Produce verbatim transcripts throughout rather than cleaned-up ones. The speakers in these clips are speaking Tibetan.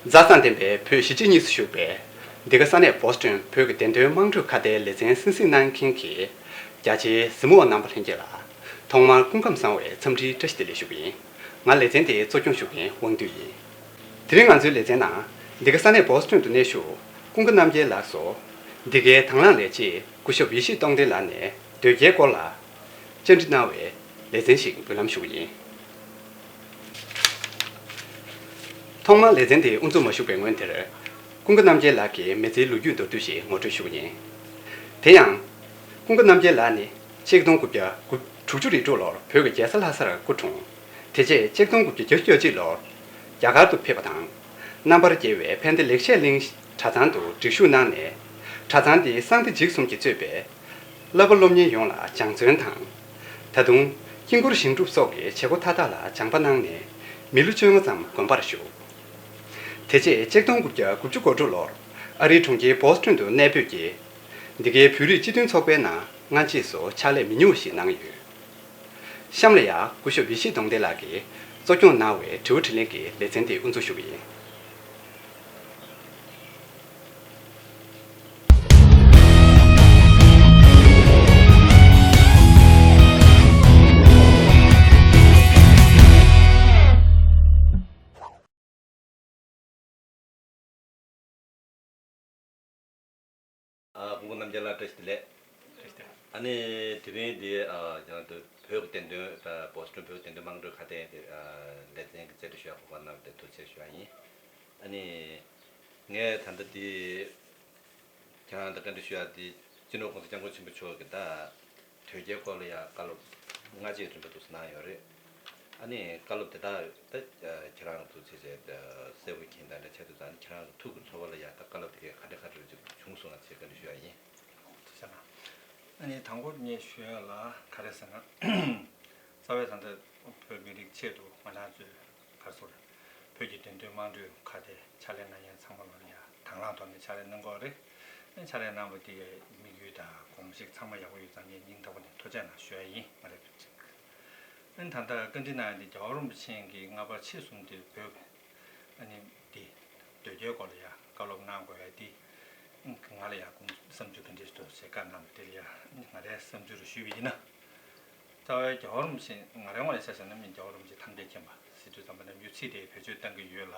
མཛའ་བརྩེ་ལྡན་པའི་བོད་གཞིས་བྱེས་གཉིས་སུ་བཞུགས་པའི་འདི་ག་ས་གནས་བོ་སི་ཊོན་བོད་ཀྱི་བདེན་དོན་དམངས་ཁྲོད་ཁ་བརྡའི་ལེ་ཚན་གསན་གཟིགས་གནང་མཁན་གྱི་རྒྱ་ཆེའི་གཟིགས་མོ་བ་རྣམ་པ་ལྷན་རྒྱས་ལ་ཐོག་མར་སྐུ་ཁམས་བཟང་བའི་འཚམས་འདྲིའི་བཀྲ་ཤིས་བདེ་ལེགས་ཞུ་གི་ཡིན། ང་ལེ་ཚན་དེ་གཙོ་སྐྱོང་ཞུ་མཁན་དབང་འདུས་ཡིན། དེ་རིང་ང་ཚོའི་ལེ་ཚན་ནང་འདི་ག་ས་གནས་བོ་སི་ཊོན་དུ་གནས་བཞུགས་ཀུན་དགའ་རྣམ་རྒྱལ་ལགས་སུ། འདི་གའི་དང་བླངས་ལས་བྱེད་སྐུ་ཞབས་ཡེ་ཤེས་སྟོང་ལྡན་ལགས་ནས་དོལ་རྒྱལ་སྐོར་ལ་བཅར་འདྲི་གནང་བའི་ལེ་ཚན་ཞིག་འབུལ་ལམ་ཞུ་གི་ཡིན། ཐོག་མར་ལེ་ཚན་དེ་དབུ་འཛུགས་མ་ཞུགས་པའི་སྔོན་དེར། ཀུན་དགའ་རྣམ་རྒྱལ་ལགས་ཀྱི་མི་ཚེའི་ལོ་རྒྱུས་མདོར་བསྡུས་ཤིག་ངོ་སྤྲོད་ཞུ་གི་ཡིན། དེ་ཡང་། ཀུན་དགའ་རྣམ་རྒྱལ་ལགས་ནི་ཆིག་སྟོང་དགུ་བརྒྱ་དྲུག་ཅུ་རེ་དྲུག་ལོར་བོད་ཀྱི་རྒྱལ་ས་ལྷ་སར་སྐུ་འཁྲུངས། དེ་རྗེས་ཆིག་སྟོང་དགུ་བརྒྱ་བརྒྱད་ཅུ་གྱ་གཅིག་ལོར་རྒྱ་གར་དུ་ཕེབས་པ་དང་། རྣམ་པར་རྒྱལ་བའི་ཕན་བདེ་ལེགས་བཤད་གླིང་གྲྭ་ཚང་དུ་སྒྲིག་ཞུགས་གནང་ནས། གྲྭ་ཚང་འདི་གསང་བདེ་འཇིགས་གསུམ་གྱིས་གཙོས་པའི་བསླབ་པ་སློབ་གཉེར་ཡོངས་ལ་སྦྱང་བརྩོན་དང་། ད་དུང་དཀྱིལ་འཁོར་བཞེངས་སྒྲུབ་སོགས་ཀྱི་བྱེད་སྒོ་མཐའ་དག་ལ་སྦྱངས་པ་གནང་ནས་མི་ལོ་བཅོ་ལྔ་ཙམ་དགོན་པར་བཞུགས། དེ་རྗེས་ཆིག་སྟོང་དགུ་བརྒྱ་དགུ་བཅུ་གོ་དྲུག་ལོར་ཨ་རིའི་གྲོང་ཁྱེར་བོ་སི་ཊོན་དུ་གནས་སྤོས་ཀྱིས། འདི་གའི་བོད་རིགས་སྤྱི་མཐུན་ཚོགས་པའི་ནང་སྔ་རྗེས་སུ་ཕྱག་ལས་མི་ཉུང་བ་ཞིག་གནང་ཡོད། གཤམ་ལ་ཡང་སྐུ་ཞབས་ཡེ་ཤེས་སྟོང་ལྡན་ལགས་ཀྱིས་གཙོ་སྐྱོང་གནང་བའི་དྲི་བ་དྲིས་ལན་གྱི་ལེ་ཚན་དེ་དབུ་འཛུགས་ཞུ་གི་ཡིན། ཨ། སྐུ་ངོ་རྣམ་རྒྱལ་ལགས་བཀྲ་ཤིས་བདེ་ལེགས། བཀྲ་ཤིས་བདེ་ལེགས། ཨ་ནི་དེ་རིང་འདི་ཨ་ཡང་དུ་བོད་ཀྱི་བདེན་དོན་དང་བོ་སི་ཊོན་བོད་ཀྱི་བདེན་དོན་དམངས་ཁྲོད་ཁ་བརྡའི་འདི་ཨ་ལེ་ཚན་གྱི་རྩལ་སྤྲུགས་ཞུ་བ་གོ་སྐབས་གནང་བ་དེ་ཐུགས་རྗེ་ཆེ་ཞུ་བ་ཡིན། ཨ་ནི་ངས་ད་ལྟ་འདི་ཁྱེད་རང་དང་བཀའ་འདྲི་ཞུ་ཡ་འདི་སྤྱི་ནོར་༸གོང་ས་༸སྐྱབས་མགོན་ཆེན་པོ་མཆོག་གིས་ད། དོལ་རྒྱལ་སྐོར་ལ་ཡང་བཀའ་སློབ་སྔ་རྗེས་རིམ་པ་འདུག་སེ་གནང་ཡོད་རེད། ཨ་ནི་བཀའ་སློབ་དེ་དག་ད་ཁྱེད་རང་ཚོ་ཚེ་ཚད་གསལ་པོ་མཁྱེན་དང་འདྲ་ཆེད་དུ་ད་ནི་ཁྱེད་རང་ཚོ་ཐུགས་ཀྱི་ཚོར་བ་ལ་ཡང་ད་བཀའ་སློབ་དེ་གས་ག་འདྲ་ག་འདྲ་ཅིག་བྱུང་སོང་ན་ཚེ་བཀའ་འདྲི་ཞུ་ཡ་ཡིན། ཐུགས་རྗེ་གནང་། ཨ་ནི་དང་པོ་ངས་ཞུ་ཡ་ལ་ག་རེ་ཟེར་ན། རྩ་བའི་ད་ལྟ་བོད་མི་རིགས་ཆེད་དུ་ང་རང་ཚོའི་ག་རེ་ཟེར། བོད་ཀྱི་བདེན་དོན་དམངས་ཁྲོད་ཁ་བརྡའི་ཕྱག་ལས་གནང་མཁན་ཚང་མ་ལ་ཡང་དང་བླངས་ཐོག་ནས་ཕྱག་ལས་གནང་གི་ཡོད་རེད། ཕྱག་ལས་གནང་བ་དེ་གའི་དམིགས་ཡུལ་དང་དགོངས་གཞི་ཚང་མ་ཡག་པོ་ཡོད་ཙང་ངས་སྙིང་ཐག་པ་ནས་ཐུགས་རྗེ་གནང་ཞུ་ཡ་ཡིན། ང་རེ་ཕེབས་ཅིག་ཨ་ནི་ད་ལྟ་བཀའ་འདྲི་གནང་ཡ་དེ་རྒྱལ་བ་རིན་པོ་ཆེ་གིས་སྔ་བར་ཕྱི་གསུམ་དུ་བོད་ཨ་ནི་དེ་དོལ་རྒྱལ་སྐོར་ལ་ཡ་བཀའ་སློབ་གནང་དགོས་ཡ་དེ་ང་ལ་ཡ་ཁོང་བསམ་ཚུལ་ག་འདྲ་ཞིག་འདུག་ཟེར་བཀའ་གནང་བ་དེ་ལ་ཡ་ང་རའི་བསམ་ཚུལ་རུ་ཞུས་པ་ཡིན་ན། རྩ་བའི་རྒྱལ་བ་རིན་པོ་ཆེ་ང་རའི་ངོས་ནས་ཆ་བཞག་ན་མི་རྒྱལ་བ་རིན་པོ་ཆེ་ཐམས་ཅད་མཁྱེན་པ་ཟེར་དུས་ཙམ་པ་ནམ་རྒྱུན་ཚིག་དེ་བེད་སྤྱོད་གཏང་གི་ཡོད་ལ།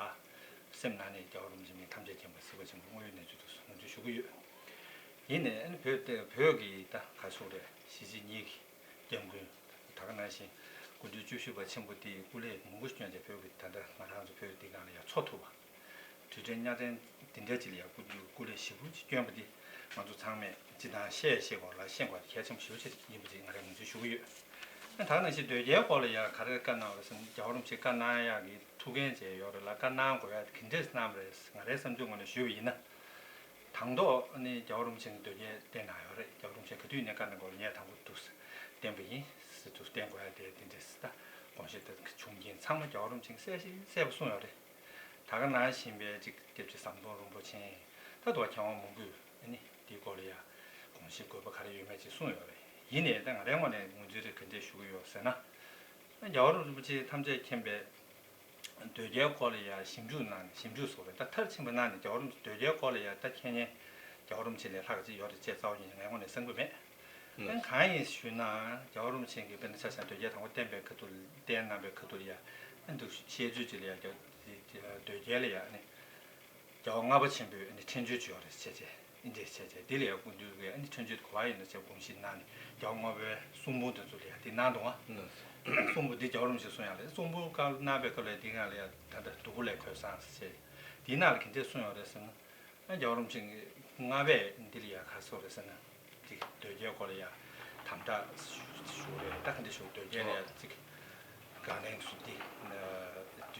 སེམས་ནང་ནས་རྒྱལ་བ་རིན་པོ་ཆེ་མི་ཐམས་ཅད་མཁྱེན་པ་ཟེར་བ་ཆེན་པོ་དངོས་ཡོད་གནས་ཚུལ་དུ་ངོས་འཛིན་ཞུ་གི་ཡོད། ཡིན་ནའི་ཨ་ནི་བོད་དེ་བོད་ཀྱི་ད་ག་ཚོད་རེད་གཞིས་བྱེས་གཉིས་ཀྱི་སྐྱབས་མགོན་ད་ག་ནང་བཞིན་སྐུ་ཕྲེང་བཅུ་བཞི་པ་ཆེན་པོ་དེའི་སྐུ་ལས་མང་པོ་བསྐྱོན་ཏེ་བོད་ཀྱི་ད་ལྟ་ང་རང་ཚོ་བོད་འདི་སྒང་ལ་ཡང་འཚོ་ཐུབ་པ། དུས་དྲན་གནང་མཁན་འདི་འདྲ་ཅིག་ལ་ཡང་སྐུ་མདུན་སྐུ་ལས་ཞེ་པོ་ཅིག་བསྐྱོན་པ་འདི་ང་ཚོ་ཚང་མས་སྤྱི་བཏང་བཤད་ཤེས་དགོས་ལ་ཤེས་དགོས་གལ་ཆེན་པོ་ཞེ་པོ་ཅིག་ཡིན་པ་ཅིག་ང་རང་ངོས་འཛིན་ཞུ་གི་ཡོད། ད་ག་ནང་བཞིན་དོལ་རྒྱལ་སྐོར་ལ་ཡང་ག་རེ་བཀའ་གནང་བ་རེད་ཟེར་ན་རྒྱལ་བ་རིན་པོ་ཆེ་བཀའ་གནང་ཡག་གི་ཐུགས་འགན་བྱས་ཡོད་རེད་ལ་བཀའ་གནང་དགོས་ཡག་ག་འདྲས་གནང་བ་རེད་ང་རའི་བསམ་ཚུལ་ངོས་ནས་ཞུས་པ་ཡིན་ན། དང་ཐོག་ནི་རྒྱལ་བ་རིན་པོ་ཆེ་གིས་དོལ་རྒྱལ་བསྟན་གནང་ཡོད་རེད། རྒྱལ་བ་རིན་པོ་ཆེ་ག་དུས་ནས་བཀའ་གནང་དགོས་ལ་ངས་དང་པོ་འདུག་བསྟན་པ་ཡིན་ཟེར་དུས་བསྟན་དགོས་ཡག་དེ་དེ་འདྲས་ད་དགོངས་བཞེས་ད་བྱུང་རྐྱེན་ཚང་མ་རྒྱལ་བ་རིན་པོ་ཆེ་གིས་གསལ་ཞིང་གསལ་པོ་གསུངས་ཡོད་རེད། ད་ག་ནང་བཞིན་པའི་ཅིག་སྐྱབས་རྗེ་ཟམ་གདོང་རིན་པོ་ཆེ་ད་དུ་བ་མཁས་དབང་མང་པོས་ཨ་ནི་དེའི་སྐོར་ལ་ཡ་དགོངས་བཞེས་དགོས་པ་ག་རེ་ཡོད་མེད་ཅིག་གསུངས་ཡོད་རེད། ཡིན་ནའི་ད་ང་རའི་ངོས་ནས་ངོས་འཛིན་རེ་ག་འདྲས་ཞུ་གི་ཡོད་ཟེར་ན། རྒྱལ་བ་རིན་པོ་ཆེ་ཐམས་ཅད་མཁྱེན་པའི་དོལ་རྒྱལ་སྐོར་ལ་ཡ་ཞིབ་འཇུག་གནང་ནས་ཞིབ་འཇུག་སོགས་རེད་ད་མཐར་ཕྱིན་པ་གནང་ནས་རྒྱལ་བ་རིན་པོ་ཆེ་དོལ་རྒྱལ་སྐོར་ལ་ཡ་ད་མཁྱེན་མཁན་རྒྱལ་བ་རིན་པོ་ཆེ་ལས་ལྷག་ཅིག་ཡོད་རེད་ཅེས་རྩ་བ་ཉིད་ནས་ངའི་ངོས་ནས་བསམ་གྱི་མེད། ཨ་གང་ཡིན་ཞུས་ན་རྒྱལ་བ་རིན་པོ་ཆེ་གིས་དཔེར་ན་ཆ་བཞག་དོལ་རྒྱལ་དང་པོ་བསྟན་པའི་ཁ་ཐུག་བསྟན་གནང་པའི་ཁ་ཐུག་ལ་ཡ་ཨ་འདུག་བཤད་ཚུལ་ཅིག་ལ་ཡ་དོལ་རྒྱལ་ལ་ཡ་ཨ་ནི། རྒྱལ་བ་ལྔ་པ་ཆེན་པོས་ཨ་ནི་ཁྲིམས་གཅོད་བྱས་ཡོད་རེད་བྱས་བྱས་ཨིན་འདྲས་བྱས་བྱས་དེ་ལ་ཡང་སྐུ་མདུན་གྱིས་ཨ་ནི་ཁྲིམས་གཅོད་ག་པར་ཡིན་ན་བྱས་དགོངས་གཞི་གནང་ནས་རྒྱལ་བ་ལྔ་པའི་གསུང་འབུམ་དེ་ཚོ་ལ་ཡང་དེ་གནང་འདུག་ཨ། གསུང་འབུམ་འདི་རྒྱལ་བ་རིན་པོ་ཆེས་གསུངས་ཡག་རེད། གསུང་འབུམ་བཀའ་གནང་པའི་སྐབས་ལ་དེ་སྒང་ལ་ཡང་ད་ལྟ་དུ་ཀཱུ་ལའི་གོས་བཟང་ཟེར་བྱས་དེའི་ནང་ལ་ག་འདྲས་གསུངས་ཡོད་རེད་ཟེར་ན་ཨ་རྒྱལ་བ་རིན་པོ་ཆེ་ལྔ་པས་འདི་ལ་ཡང་ག་རེ་གསུངས་རེད་ཟེར་ན། ཅིག་དོལ་རྒྱལ་སྐོར་ལ་ཡ་དམ་དྲག་ཞུ་རེད་ད་ག་འདྲ་ཞུ་དོལ་རྒྱལ་ལ་ཡ་ཅིག་དགག་ལན་ཞུ་འདི་དོལ་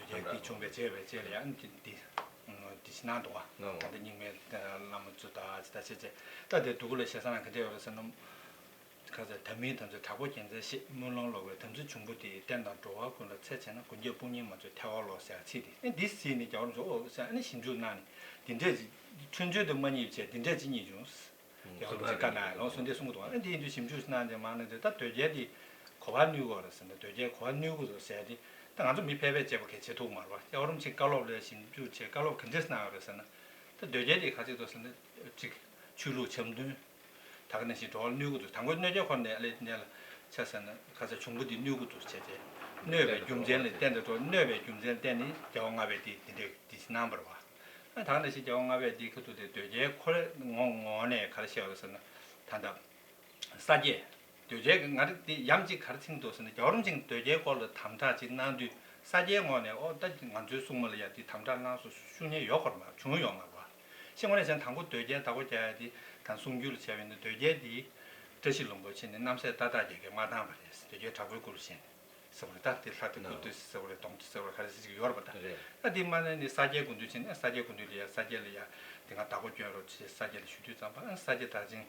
རྒྱལ་འདི་བྱུང་བའི་རྗེས་པའི་རྗེས་ལ་ཡ་འདི་འདི་འདི་ཞིག་གནང་འདུག་བ། ད་ལྟ་རྙིང་མའི་བླ་མ་ཚོ་ད་ཅི་ད་ཅི་ཅི་ད་དེ་དུ་ཀཱུ་ལའི་ཞེ་ས་ན་ག་འདྲ་ཡོད་རེད་ཟེར་ན། ཁ་ཟེར་དམ་མིན་དམ་ཚིག་དྲག་པོ་རྒྱལ་མཚན་བཞེད། དམུས་ལོང་ལོག་པའི་དམ་ཚིག་འབྱུང་པོ་དེ། བསྟན་དང་འགྲོ་བ་ཀུན་ལ་འཚེ་བྱས་ན། མགོན་སྐྱབས་དཔུང་གཉེན་མ་ཚུགས་ཐལ་བར་ལོག་ཟེར་ཚིག་དེ་ཨེ་འདི་ཟིན་ནས་རྒྱལ་བ་རིན་པོ་ཆེ་ཨོ་ཟེར་ཨ་ནི་ཞིབ་འཇུག་གནང་ནས་འདི་འདྲས་ཀྱི་ཁྲིམས་གཅོད་དུ་མ་རྙེད་པ་བྱས་འདི་འདྲས་ཀྱི་རྙེད་བྱུང་། རྒྱལ་བ་རིན་པོ་ཆེ་བཀའ་གནང་ཡ་ལོ་སོ་འདི་གསུང་གི་འདུག་ཨ་འདི་ཡིན་དུས་ཞིབ་འཇུག་གནང་སྟེ་མང་ནས་འདི་ད་དོལ་རྒྱལ་འདི་ག་པར་གནོད་དགོས་རེད་ཟེར་ན་དོལ་རྒྱལ་ག་པར་གནོད་དགོས་རེད་ཟེར་ཏེ་ ད་ང་ཚོ་མི་ཕལ་པས་དཔྱད་པ་གལ་ཆེ་ཐུག་མ་རེད་བ། རྒྱལ་བ་རིན་པོ་ཆེ་བཀའ་སློབ་ལ་ཞིབ་འཇུག་བྱས། བཀའ་སློབ་ག་འདྲས་གནང་ཡོད་རེད་ཟེར་ན། ད་དོལ་རྒྱལ་དེ་ག་ཅིག་འདུག་ཟེར་ན། གཅིག་ཆོས་ལུགས་འཆམ་མཐུན། ད་ག་ནང་བཞིན་འགྲོ་བ་གནོད་ཀྱི་འདུག་དང་པོ་གནོད་བྱེད་ཁོ་ནས་ཨ་ལས་ནས་ལ་ཆ་ཟེར་ན་ག་ས་བྱུང་པོ་དེ་གནོད་ཀྱི་འདུག་བྱས་ཏེ། གནོད་པའི་རྒྱུ་མཚན་ལ་བརྟེན་ཏེ་འགྲོ། གནོད་པའི་རྒྱུ་མཚན་བརྟེན་ནས་རྒྱལ་བ་ལྔ་པས་དེ་དེ་འདྲས་དེ་གནང་བ་རེད་བ། ད་ག་ནང་བཞིན་རྒྱལ་བ་ལྔ་པས་དེ་ཁ་ཐུག་དེ་དོལ་རྒྱལ་ཁོ་རེ་ངོ་ངོ་ནས་ག་རེ་བཤད་པ་རེད་ཟེར་ན། ད་ལྟ། ས་སྐྱ། དོལ་རྒྱལ་གྱི་ང་རང་འདི་ཡང་གཅིག་ག་རེ་ཚིག་འདུག་ཟེར་ན། རྒྱལ་བ་རིན་པོ་ཆེས་དོལ་རྒྱལ་སྐོར་ལ་དམ་དྲག་ཅིག་གནང་དུས། ས་སྐྱའི་ངོས་ནས་ཨོ་ད་ང་ཚོའི་སྲུང་མ་ལ་ཡ་འདི་དམ་དྲག་གནང་སོང་ཞུ་མཁན་ཡོད་སྐོར་མ་བྱུང་ཡོད་མ་རེད་བ། ཤེས་ངོ་ནས་བྱས་ན་དང་པོ་དོལ་རྒྱལ་བདག་པོ་རྒྱག་ཡ་འདི་དང་གསུང་རྒྱུན་ལ་བྱས་པ་ཡིན་ན། དོལ་རྒྱལ་འདི་བཀྲ་ཤིས་ལྷུན་པོ་ཆེ་ནས་རྣམ་སྲས་ཏག་ཏག་རྒྱལ་ཁའི་དམག་དང་བ་རེད། དོལ་རྒྱལ་དྲག་པོའི་སྐུ་ལ་བཞེངས་ནས་ཟེར་བ་རེད། ད་དེ་ལྷ་དེ་སྐུ་དུས་ཟེར་བ་རེད། གདོང་དུ་ཟེར་བ་རེད། ག་རེ་ཟེར་ཅིག་ཡོད་རེད་པ། ད་རེད། ད་དེ་མ་ནས་ནི་ས་སྐྱའི་སྐུ་མདུན་ཕྱིན་ནས། ས་སྐྱའི་སྐུ་མདུན་ལ་ཡ་ས་སྐྱ་ལ་ཡ་དེ་སྔ་བདག་པོ་སྐྱོན་རོགས་བྱས་ས་སྐྱ་ལ་ཞུ་དུས་ཙམ་པ། ཨ་ས་སྐྱ་བདག་ཆེན་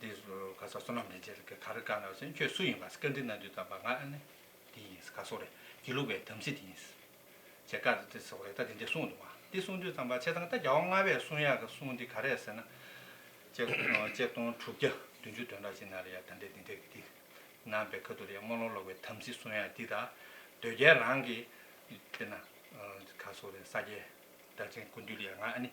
འདི་ག་ས་བསོད་ནམས་ལྷན་རྒྱས་ལ་ག་རེ་བཀའ་གནང་ཟེར། ཁྱོད་སུ་ཡིན་པ་བཀའ་འདྲི་གནང་དུས་ཙམ་པ། ང་ཨ་ནི་འདི་ཡིན། ག་སོ་རེད། དགེ་ལུགས་པའི་དམ་སྲི་འདི་ཡིན་ཟེར། བཀའ་དེ་སོ་རེད། ད་འདི་འདྲ་གསུངས་འདུག་བ། འདི་གསུངས་དུས་ཙམ་པ་བྱས་ཙང་ད་རྒྱལ་བ་ལྔ་པས་གསུང་ཡག་གི་གསུང་འདི་ག་རེ་ཟེར་ན། ཆིག་ཆིག་སྟོང་དྲུག་བརྒྱ་བདུན་ཅུ་དོན་གྲངས་ཅིག་ནང་ལ་ཡ་ད་འདྲ་འདི་འདྲ་གི་འདི་གནང་བའི་ཁ་ཐུག་ལ་ཡ་སྨོན་ལམ་ལོག་པའི་དམ་སྲི་གསུང་ཡག་འདི་དང་། དོལ་རྒྱལ་རང་གི་དཔེར་ན་ག་སོ་རེད། ས་སྐྱའི་བདག་ཆེན་སྐུ་མདུན་ལ་ཡ་ང་ཨ་ནི་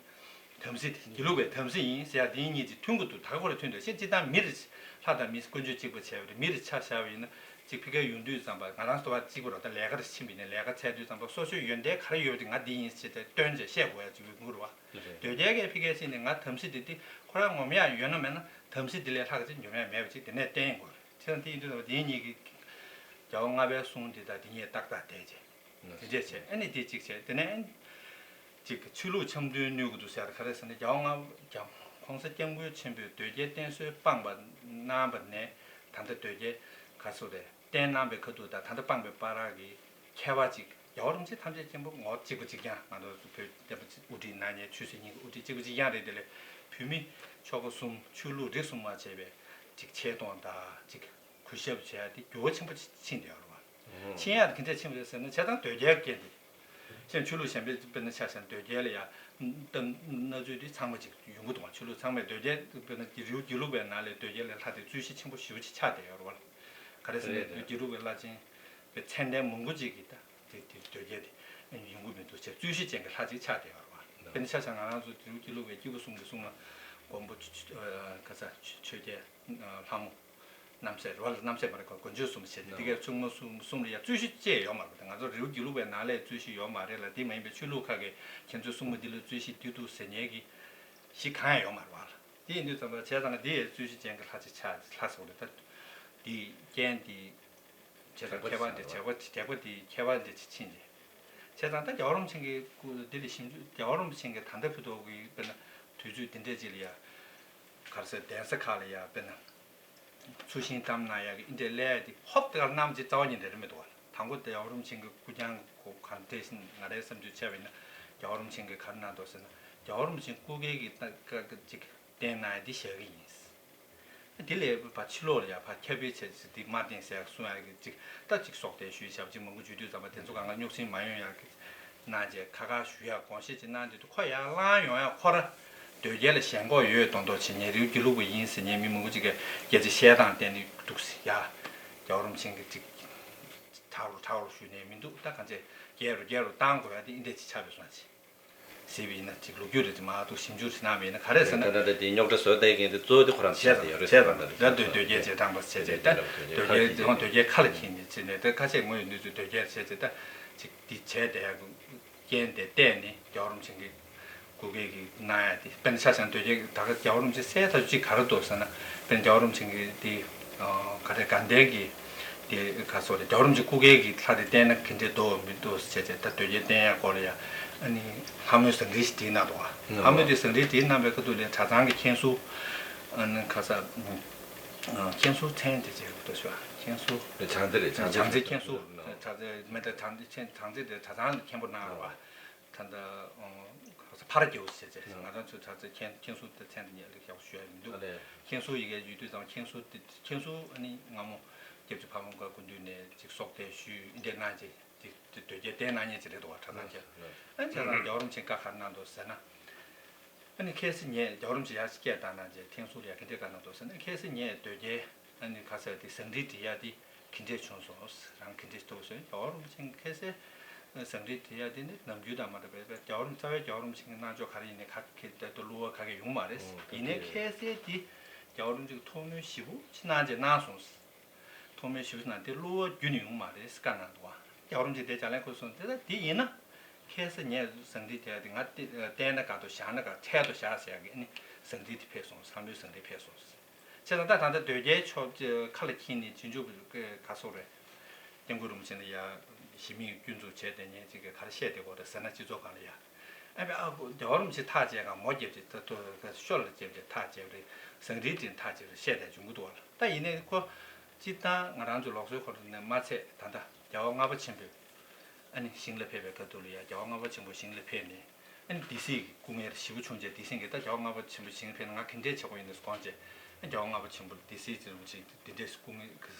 དམ་སྲི་དེ་དགེ་ལུགས་པའི་དམ་སྲི་ཡིན་ཟེར་ཡ་དེ་གཉིས་ཀྱི་མཐུན་གྱི་འདུག་ད་ག་ཁོ་ར་མཐུན་འདུག་ཤེས། སྤྱིར་བཏང་མི་རེད། ལྷ་དང་མི་དཀོན་མཆོག་གཅིག་པ་བྱས་པ་རེད། མི་རེད་ཆ་བཞག་པ་ཡིན་ན་གཅིག་ཕ་གིར་ཡོང་དུས་ཙམ་པ་ང་རང་ཚོ་བ་གཅིག་པ་རེད། ད་ལས་ཀ་རེ་ཕྱིན་པ་ཡིན་ན། ལས་ཀ་འཚོལ་དུས་ཙམ་པ་སོ་སོའི་ཡོན་ཏན་ག་རེ་ཡོད་དེ་ང་འདི་ཡིན་ཟེར་ཏེ་སྟོན་བྱས་བཤད་དགོས་ཡ་གཅིག་པའི་དགོས་རེད་བ། དོལ་རྒྱལ་གྱི་ཕ་གིར་ཕྱིན་ནས་ང་དམ་སྲི་དེ་དེ་ཁོ་རང་ངོམ་ཡག་ཡོད་ན་མེད་ན་དམ་སྲི་དེ་ལས་ལྷག་ཅིག་འཇོམས་ཡག་མེད་པ་ཅིག་དེ་ནས་བསྟན་དགོས་རེད། བྱས་ཙང་དེ་ཡིན་དུས་ཙམ་པ་དེ་གཉིས་ཀྱི་རྒྱལ་བ་ལྔ་པའི་གསུང་དེ་དང་དེ་གཉིས་ཏག་ཏག་བསྡད་རྗེས། དེ་འདྲས་བྱས། ཨ་ནི་དེ་གཅིག་བྱས། དེ་ནས་ཨ་ནི་གཅིག་ཆོས་ལུགས་འཆམ་མཐུན་གནོད་ཀྱི་འདུག་ཟེར། ག་རེ་ཟེར་ན། རྒྱལ་བ་ལྔ་རྒྱལ་༸གོང་ས་༸སྐྱབས་མགོན་ཆེན་པོས་དོལ་རྒྱལ་བསྟེན་གསོལ་སྤངས་པ་གནང་བ་ནས་ད་ལྟ་དོལ་རྒྱལ་ག་ཚོད་རེད་བསྟེན་གནང་བའི་ཁ་ཐུག་དང་ད་ལྟ་སྤངས་པའི་བར་གྱི་ཁྱད་པར་གཅིག་རྒྱལ་བ་རིན་པོ་ཆེ་ཐམས་ཅད་མཁྱེན་པ་ངོ་གཅིག་པ་གཅིག་རྐྱང་། ང་ཚོ་བོད་བསྟན་པ་དབུ་ཁྲིད་གནང་མཁན་ཆོས་སྲིད་གཉིས་ཀྱི་དབུ་ཁྲིད་གཅིག་པ་གཅིག་རྐྱང་རེད། དེ་ལས་བོད་མི་ཆོལ་ཁ་གསུམ་ཆོས་ལུགས་རིགས་གསུམ་མ་བྱས་པའི་གཅིག་ཆེ་མཐོང་དང་གཅིག་གུས་ཞབས་བྱས་ཏེ་འགྱུར་བ་ཆེན་པོ་ཕྱིན་བསྡད་ཡོད་རེད་བ། ཕྱིན་ཡག་གི་འདྲ་ཕྱིན་པ་རེད་ཟེར་ན། བྱས་ཙང་དོལ་རྒྱལ་རྐྱེན་དེ། ཕྱིན་ཆོས་ལུགས་གཞན་པའི་དཔེར་ན་ཆ་བཞག་ན་དོལ་རྒྱལ་ལ་ཡ་ད་གནས་ཚུལ་དེ་ཚང་མ་ཅིག་ཡོང་གི་འདུག་བ། ཆོས་ལུགས་ཚང་མས་དོལ་རྒྱལ་དཔེར་ན་རི་བོ་དགེ་ལུགས་པའི་ནང་ལས་དོལ་རྒྱལ་ལས་ལྷག་སྟེ་རྩོད་གཞི་ཆེན་པོ་ཞེ་པོ་ཅིག་ཆགས་བསྡད་ཡོད་རེད་བ། ག་རེ་ཟེར་ན་རེད་རེད། དགེ་ལུགས་པའི་བླ་ཆེན་པའི་མཚན་ལྡན་མང་པོ་ཅིག་གིས་ད་དེ་དེ་དོལ་རྒྱལ་དེ་ཡོང་གི་མི་འདུག་ཅེས་རྩོད་གཞི་ཅན་གྱི་ལྷ་ཅིག་ཆགས་བསྡད་ཡོད་རེད་བ། དཔེར་ན་ཆ་བཞག་ང་རང་ཚོ་རི་བོ་དགེ་ལུགས་པའི་སྐྱེས་བུ་གསུམ་གྱི་གསུང་ལ་མགོན་པོ་ཆོས་ཆོས་རྒྱལ་ལྷ་མོ། རྣམ་སྲས་རེད་བ། རྣམ་སྲས་མ་རེད། གོ་མགོན་ཆེན་གསུམ་བྱས་ཏེ། འདི་གའི་ཆུང་མ་གསུམ་གསུམ་ལ་ཡ་རྩོད་གཞི་ཅིག་ཡོད་མ་རེད། ང་ཚོ་རི་བོ་དགེ་ལུགས་པའི་ནང་ལ་རྩོད་གཞི་ཡོད་མ་རེད་ལ། དེ་མ་ཡིན་པའི་ཆོས་ལུགས་ཁག་གིས་ཁྱེད་ཚོའི་སྲུང་མ་འདི་ལ་རྩོད་གཞི་འདི་འདུག་ཟེར་མཁན་གྱི་གཞི་གང་ཡང་ཡོད་མ་རེད་བ་ལ། དེ་ཡིན་དུས་ཙམ་པ་བྱས་ཙང་འདི་ཡའི་རྩོད་གཞི་ཅན་གྱི་ལྷ་ཅིག་ཆགས། ལྷ་ཟེར་བ་རེད་ད། འདི་རྐྱེན་འདི་བྱས་ཙང་ཁྱད་པར་འདི་བྱས་པ་དྲེགས་པ་འདི་ཁྱད་པར་འདི་ཕྱིན་ཏེ། བྱས་ཙང་ད་རྒྱལ་བ་རིན་པོ་ཆེ་གི་སྐུ་འདི་ལ་ཞིབ་འཇུག་རྒྱལ་བ་རིན་པོ་ཆེ་གི་ད་ལྟ་བར་དུ་གི་དཔེར་ན་དུས་ཚོད་འདི་འདྲས་ཅིག་ལ་ཡ། ག་རེ་ཟེར། གདན་ས་ཁག་ལ་ཡ་དཔེར་ན་ཚུལ་ཤིང་བཀྲམ་གནང་ཡག་གི་འདི་འདྲའི་ལས་དེ་ཧོབ་དེ་གར་གནང་ཅིག་རྩ་བ་ཉིད་ནས་རེད་མི་འདུག་བ། དང་པོ་དེ་རྒྱལ་བ་རིན་པོ་ཆེ་གི་སྐུ་རྐྱང་གོ་གང་དེ་བཞིན་ང་རའི་བསམ་ཚུལ་བྱས་པ་ཡིན་ན། རྒྱལ་བ་རིན་པོ་ཆེ་གིས་ག་རེ་གནང་འདུག་ཟེར་ན། རྒྱལ་བ་རིན་པོ་ཆེ་སྐུ་སྒེར་གྱི་ད་ཀ་ཀ་ཅིག་བསྟེན་གནང་ཡ་འདི་བཞག་གི་ཡིན། དེ་ལས་ཕར་ཕྱི་ལོགས་ལ་ཡ་ཕར་ཁྱབ་སྤེལ་བྱས་ཚེ་འདི་མ་བསྟེན་ཟེར་གསུང་ཡ་གི་ཅིག་ད་ཅིག་སྲོག་གཏད་ཞུས་བྱས་པ་ཅིག་མང་པོ་བརྗོད་དུས་ཙམ་པ་དེ་ཚོ་གང་ག་རྙོག་ཟིང་མ་ཡོང་ཡ་གི་གནང་བྱས་ཁ་ཁ་ཞུ་ཡ་དགོངས་བཞེས་ཅིག་གནང་དུས། ཁོ་ཡར་ལངས་ཡོང་ཡ་ཁོ་ར་དོལ་རྒྱལ་ལ་ཞེན་ཁོག་ཡོད་མདོག་མདོག་བྱེད་མཁན། རི་བོ་དགེ་ལུགས་པ་ཡིན་ཟེར་མཁན་མི་མང་པོ་ཅིག་གིས་སྐད་ཆ་བཤད་སྟངས་བལྟས་ནས་འདུག་ཟེར་ཡ། རྒྱལ་བ་རིན་པོ་ཆེ་གིས་ཅིག་དྲག་རུ་དྲག་རུ་ཞུས་ནས་མི་འདུག་ད་གང་བྱས་རྒྱས་རུ་རྒྱས་རུ་བཏང་དགོས་ཡ་དེ་འདི་འདྲས་ཅིག་ཆགས་པའི་བཟོ་འདྲ་ཅིག་ཟེར་བ་ཡིན་ན་ཅིག་ལོ་རྒྱུས་རེ་ཅིག་མར་འདུག་ཞིབ་འཇུག་ཅིག་གནང་བ་ཡིན་ན་ག་རེ་ཟེར་ན། ད་ལྟ་དེ་རྙོག་དྲ་བཟོ་བསྡད་མཁན་དེ་གཙོ་བོ་དེ་ཁོ་རང་ཆགས་བསྡད་ཡོད་རེད་ཟེར་བ་ལྟར་རེད། ད་དོལ་རྒྱལ་ཅེས་དྲངས་པ་བྱས་རྗེས། ད་དོལ་རྒྱལ་དེ་ཁ་ལ་འཁྱེར་ནས་བྱས་ནས་ད་ཁ་ཆེ་ངོས་ཡོད་དུས་ཚོད་དོལ་རྒྱལ་བྱས་རྗེས་ད་ཅིག་འདི་བྱས་བསྡད་ཡག་གི་རྐྱེན་དེ་བལྟས་ནས་རྒྱལ་བ་རིན་པོ་ཆེ་གི་སྐུ་སྒེར་གྱི་གནང་ཡ་དེ། དཔེར་ན་ཆ་བཞག་ན་དོལ་རྒྱལ་ད་ག་རྒྱལ་བ་རིན་པོ་ཆེ་གསལ་ཐག་ཆོད་ཅིག་ག་རེ་འདུག་ཟེར་ན། དཔེར་ན་རྒྱལ་བ་རིན་པོ་ཆེ་གི་དེ་ག་རེ་དགའ་ལྡན་གྱི་དེ་ག་སོགས་རེད། རྒྱལ་བ་རིན་པོ་ཆེ་སྐུ་སྒེར་གྱི་ལྷ་དེ་བསྟེན་ན་ག་འདྲས་འདུག་མི་འདུག་ཟེར་བྱས་ད་དོལ་རྒྱལ་བསྟེན་ཡ་སྐོར་ལ་ཡ་ཨ་ནི་ལྷ་མོའི་ཟངས་རིལ་ཞིག་བསྒྲིགས་གནང་འདུག་བ། ལྷ་མོའི་དེ་ཟངས་རིལ་བསྒྲིགས་གནང་བའི་ཁ་ཐུག་ལ་གྲྭ་ཚང་གི་མཁན་ཟུར་ཨ་ནི་ག་ས་མཁན་ཟུར་མཚན་དེ་ཅིག་འདུག་ཤོག་མཁན་ཟུར་བྱང་རྩེ་རེད། བྱང་རྩེ་མཁན་ཟུར། གྲྭ་ཚང་མི་ད་གྲྭ་ཚང་མཁན་ཟུར་དེ་གྲྭ་ཚང་ལ་མཁན་པོ་གནང་རོགས། ད་ལྟ་ཕར་རྒྱལ་པོ་ཟེར་ཚེ་ང་རང་ཚོའི་གྲྭ་ཚང་མཁན་མཁན་ཟུར་དེ་མཚན་དེ་ཉིད་ལ་ཡག་པོ་ཞུ་ཡ་མི་འདུག་ཨ་ལས། མཁན་ཟུར་ཡི་གེ་ཡོད་དུས་ཙམ་མཁན་ཟུར་དེ་མཁན་ཟུར་ཨ་ནི་སྔ་མོ་སྐྱབས་རྗེ་ཕ་བོང་ཁ་སྐུ་མདུན་ནས་ཅིག་གསོལ་འདེབས་ཞུས་འདི་གནང་རྗེས་དེ་དེ་དོལ་རྒྱལ་བསྟེན་གནང་མཁན་ཅིག་རེད་འདུག་བ། གྲྭ་ཚང་ཅིག་ཨ་ནི་བྱས་ཙང་རྒྱལ་བ་རིན་པོ་ཆེས་བཀའ་ག་རེ་གནང་འདུག་ཟེར་ན། ཨ་ནི་ཁ་སང་ངས་རྒྱལ་བ་རིན་པོ་ཆེ་ཡར་སྐད་བཏང་གནང་རྗེས་མཁན་ཟུར་ལ་ཡ་ག་འདྲས་བཀའ་གནང་འདུག་ཟེར་ན། ཁ་སང་ངས་དོལ་རྒྱལ་ཨ་ནི་ག་ཟེར་དེ་ཟངས་རིལ་བསྒྲིགས་ཡ་དེ། ག་འདྲས་བྱུང་སོང་། རང་ག་འདྲས་ཐུག་སོང་། རྒྱལ་བ་རིན་པོ་ཆེ་གིས་ཁ་སང་ཟངས་གྲི་དེད་ཡ་དེ་ནི་ནམ་རྒྱུན་དང་མ་འདྲ་བའི་རྒྱལ་བ་རིན། རྩ་བའི་རྒྱལ་བ་རིན་པོ་ཆེ་གི་གནང་ཕྱོགས་ག་རེ་ཡིན་ནའི་ག་གེ་ད་དུང་བསླུ་བ་ག་གེ་ཡོང་མ་རེད། ཨོ་ད་ཡིན་ནའི་དེ་ཁ་སང་དེ་རྒྱལ་བ་རིན་པོ་ཆེ་གིས་ཐུགས་སྨོན་ཞེ་པོ་ཅིག་གནང་བྱས་གནང་སོང་། ཐུགས་སྨོན་ཞེ་པོ་ཅིག་གནང་། དེ་བསླུ་བ་བརྒྱུད་ནས་ཡོང་མ་རེད་བཀའ་གནང་འདུག་བ། རྒྱལ་བ་རིན་པོ་ཆེ་དེ་ལྗགས་ལན་ཁུར་སོང་། དེ་ད་དེ་ཡིན་ན་ཁ་སང་ངས་ཟངས་གྲི་དེད་ཡ་དེ་ང་བལྟས་ན་དགའ་འདུག་བཞག་ན་དགའ། འཕྲལ་དུ་བཞག་ཟེར་ཡ་གི་ཨ་ནི་ཟངས་གྲི་དེ་ཕུལ་སོང་། བསམ་བློའི་ཟངས་གྲི་ཕུལ་སོང་། བྱས་ཙང་ད་ད་ལྟ་དོལ་རྒྱལ་ཕྱོགས་ཀྱི་ཁ་ལ་འཁྱེར་ནས་རྗེས་འཇུག་གི་ག་སོགས་རེད། སྐྱབས་མགོན་རིན་པོ་ཆེ་ལ་ཡ་གཞི་མེད་སྐྱོན་འཛུགས་བྱས་ཏེ་ངས་ཅིག་གི་ག་རེ་བཤད་བསྡད་ཀྱི་ཡོད་རེད་ཟེར་ན། སྤྱི་ཚོགས་སྒང་ལ་ཡ་ཨ་བས་ཨ་ཁུ་རྒྱལ་བ་རིན་པོ་ཆེ་ཐག་བཅད་ག་མོ་རྒྱབ་ཅིག་ད་ཐུ་ག་ཤོ་ལ་རྒྱབ་ཅིག་ཐག་བཅད་རེད། ཟངས་གྲི་དྲན་ཐག་བཅད་རེད་བཤད་བསྡད་བྱུང་གི་འདུག་བ་ལ། ད་ཡིན་ནའི་ཁོ་སྤྱིར་བཏང་ང་རང་ཚོའི་ལུགས་སྲོལ་ཁོ་རང་ནས་མ་ཚད་ད་ལྟ་རྒྱལ་བ་ལྔ་པ་ཆེན་པོས་ཨ་ནི་ཞིང་ལ་ཕེབས་པའི་ཁ་ཐུག་ལ་ཡ་རྒྱལ་བ་ལྔ་པ་ཆེན་པོ་ཞིང་ལ་ཕེབས་ནས། ཨ་ནི་སྡེ་སྲིད་ཀྱི་སྐུ་ངལ་ཞེ་པོ་བྱུང་རྗེས་སྡེ་སྲིད་ཀྱིས་ད་རྒྱལ་བ་ལྔ་པ་ཆེན་པོ་ཞིང་ཕེབས་ན་ང་ག་འདྲས་བྱེད་དགོས་ཡིན་ནས་དགོངས་རྗེས། ཨ་རྒྱལ་བ་ལྔ་པ་ཆེན་པོ་སྡེ་སྲིད་ཀྱི་རིན་པོ་ཆེ་འདི་འདྲས་སྐུ་ངལ་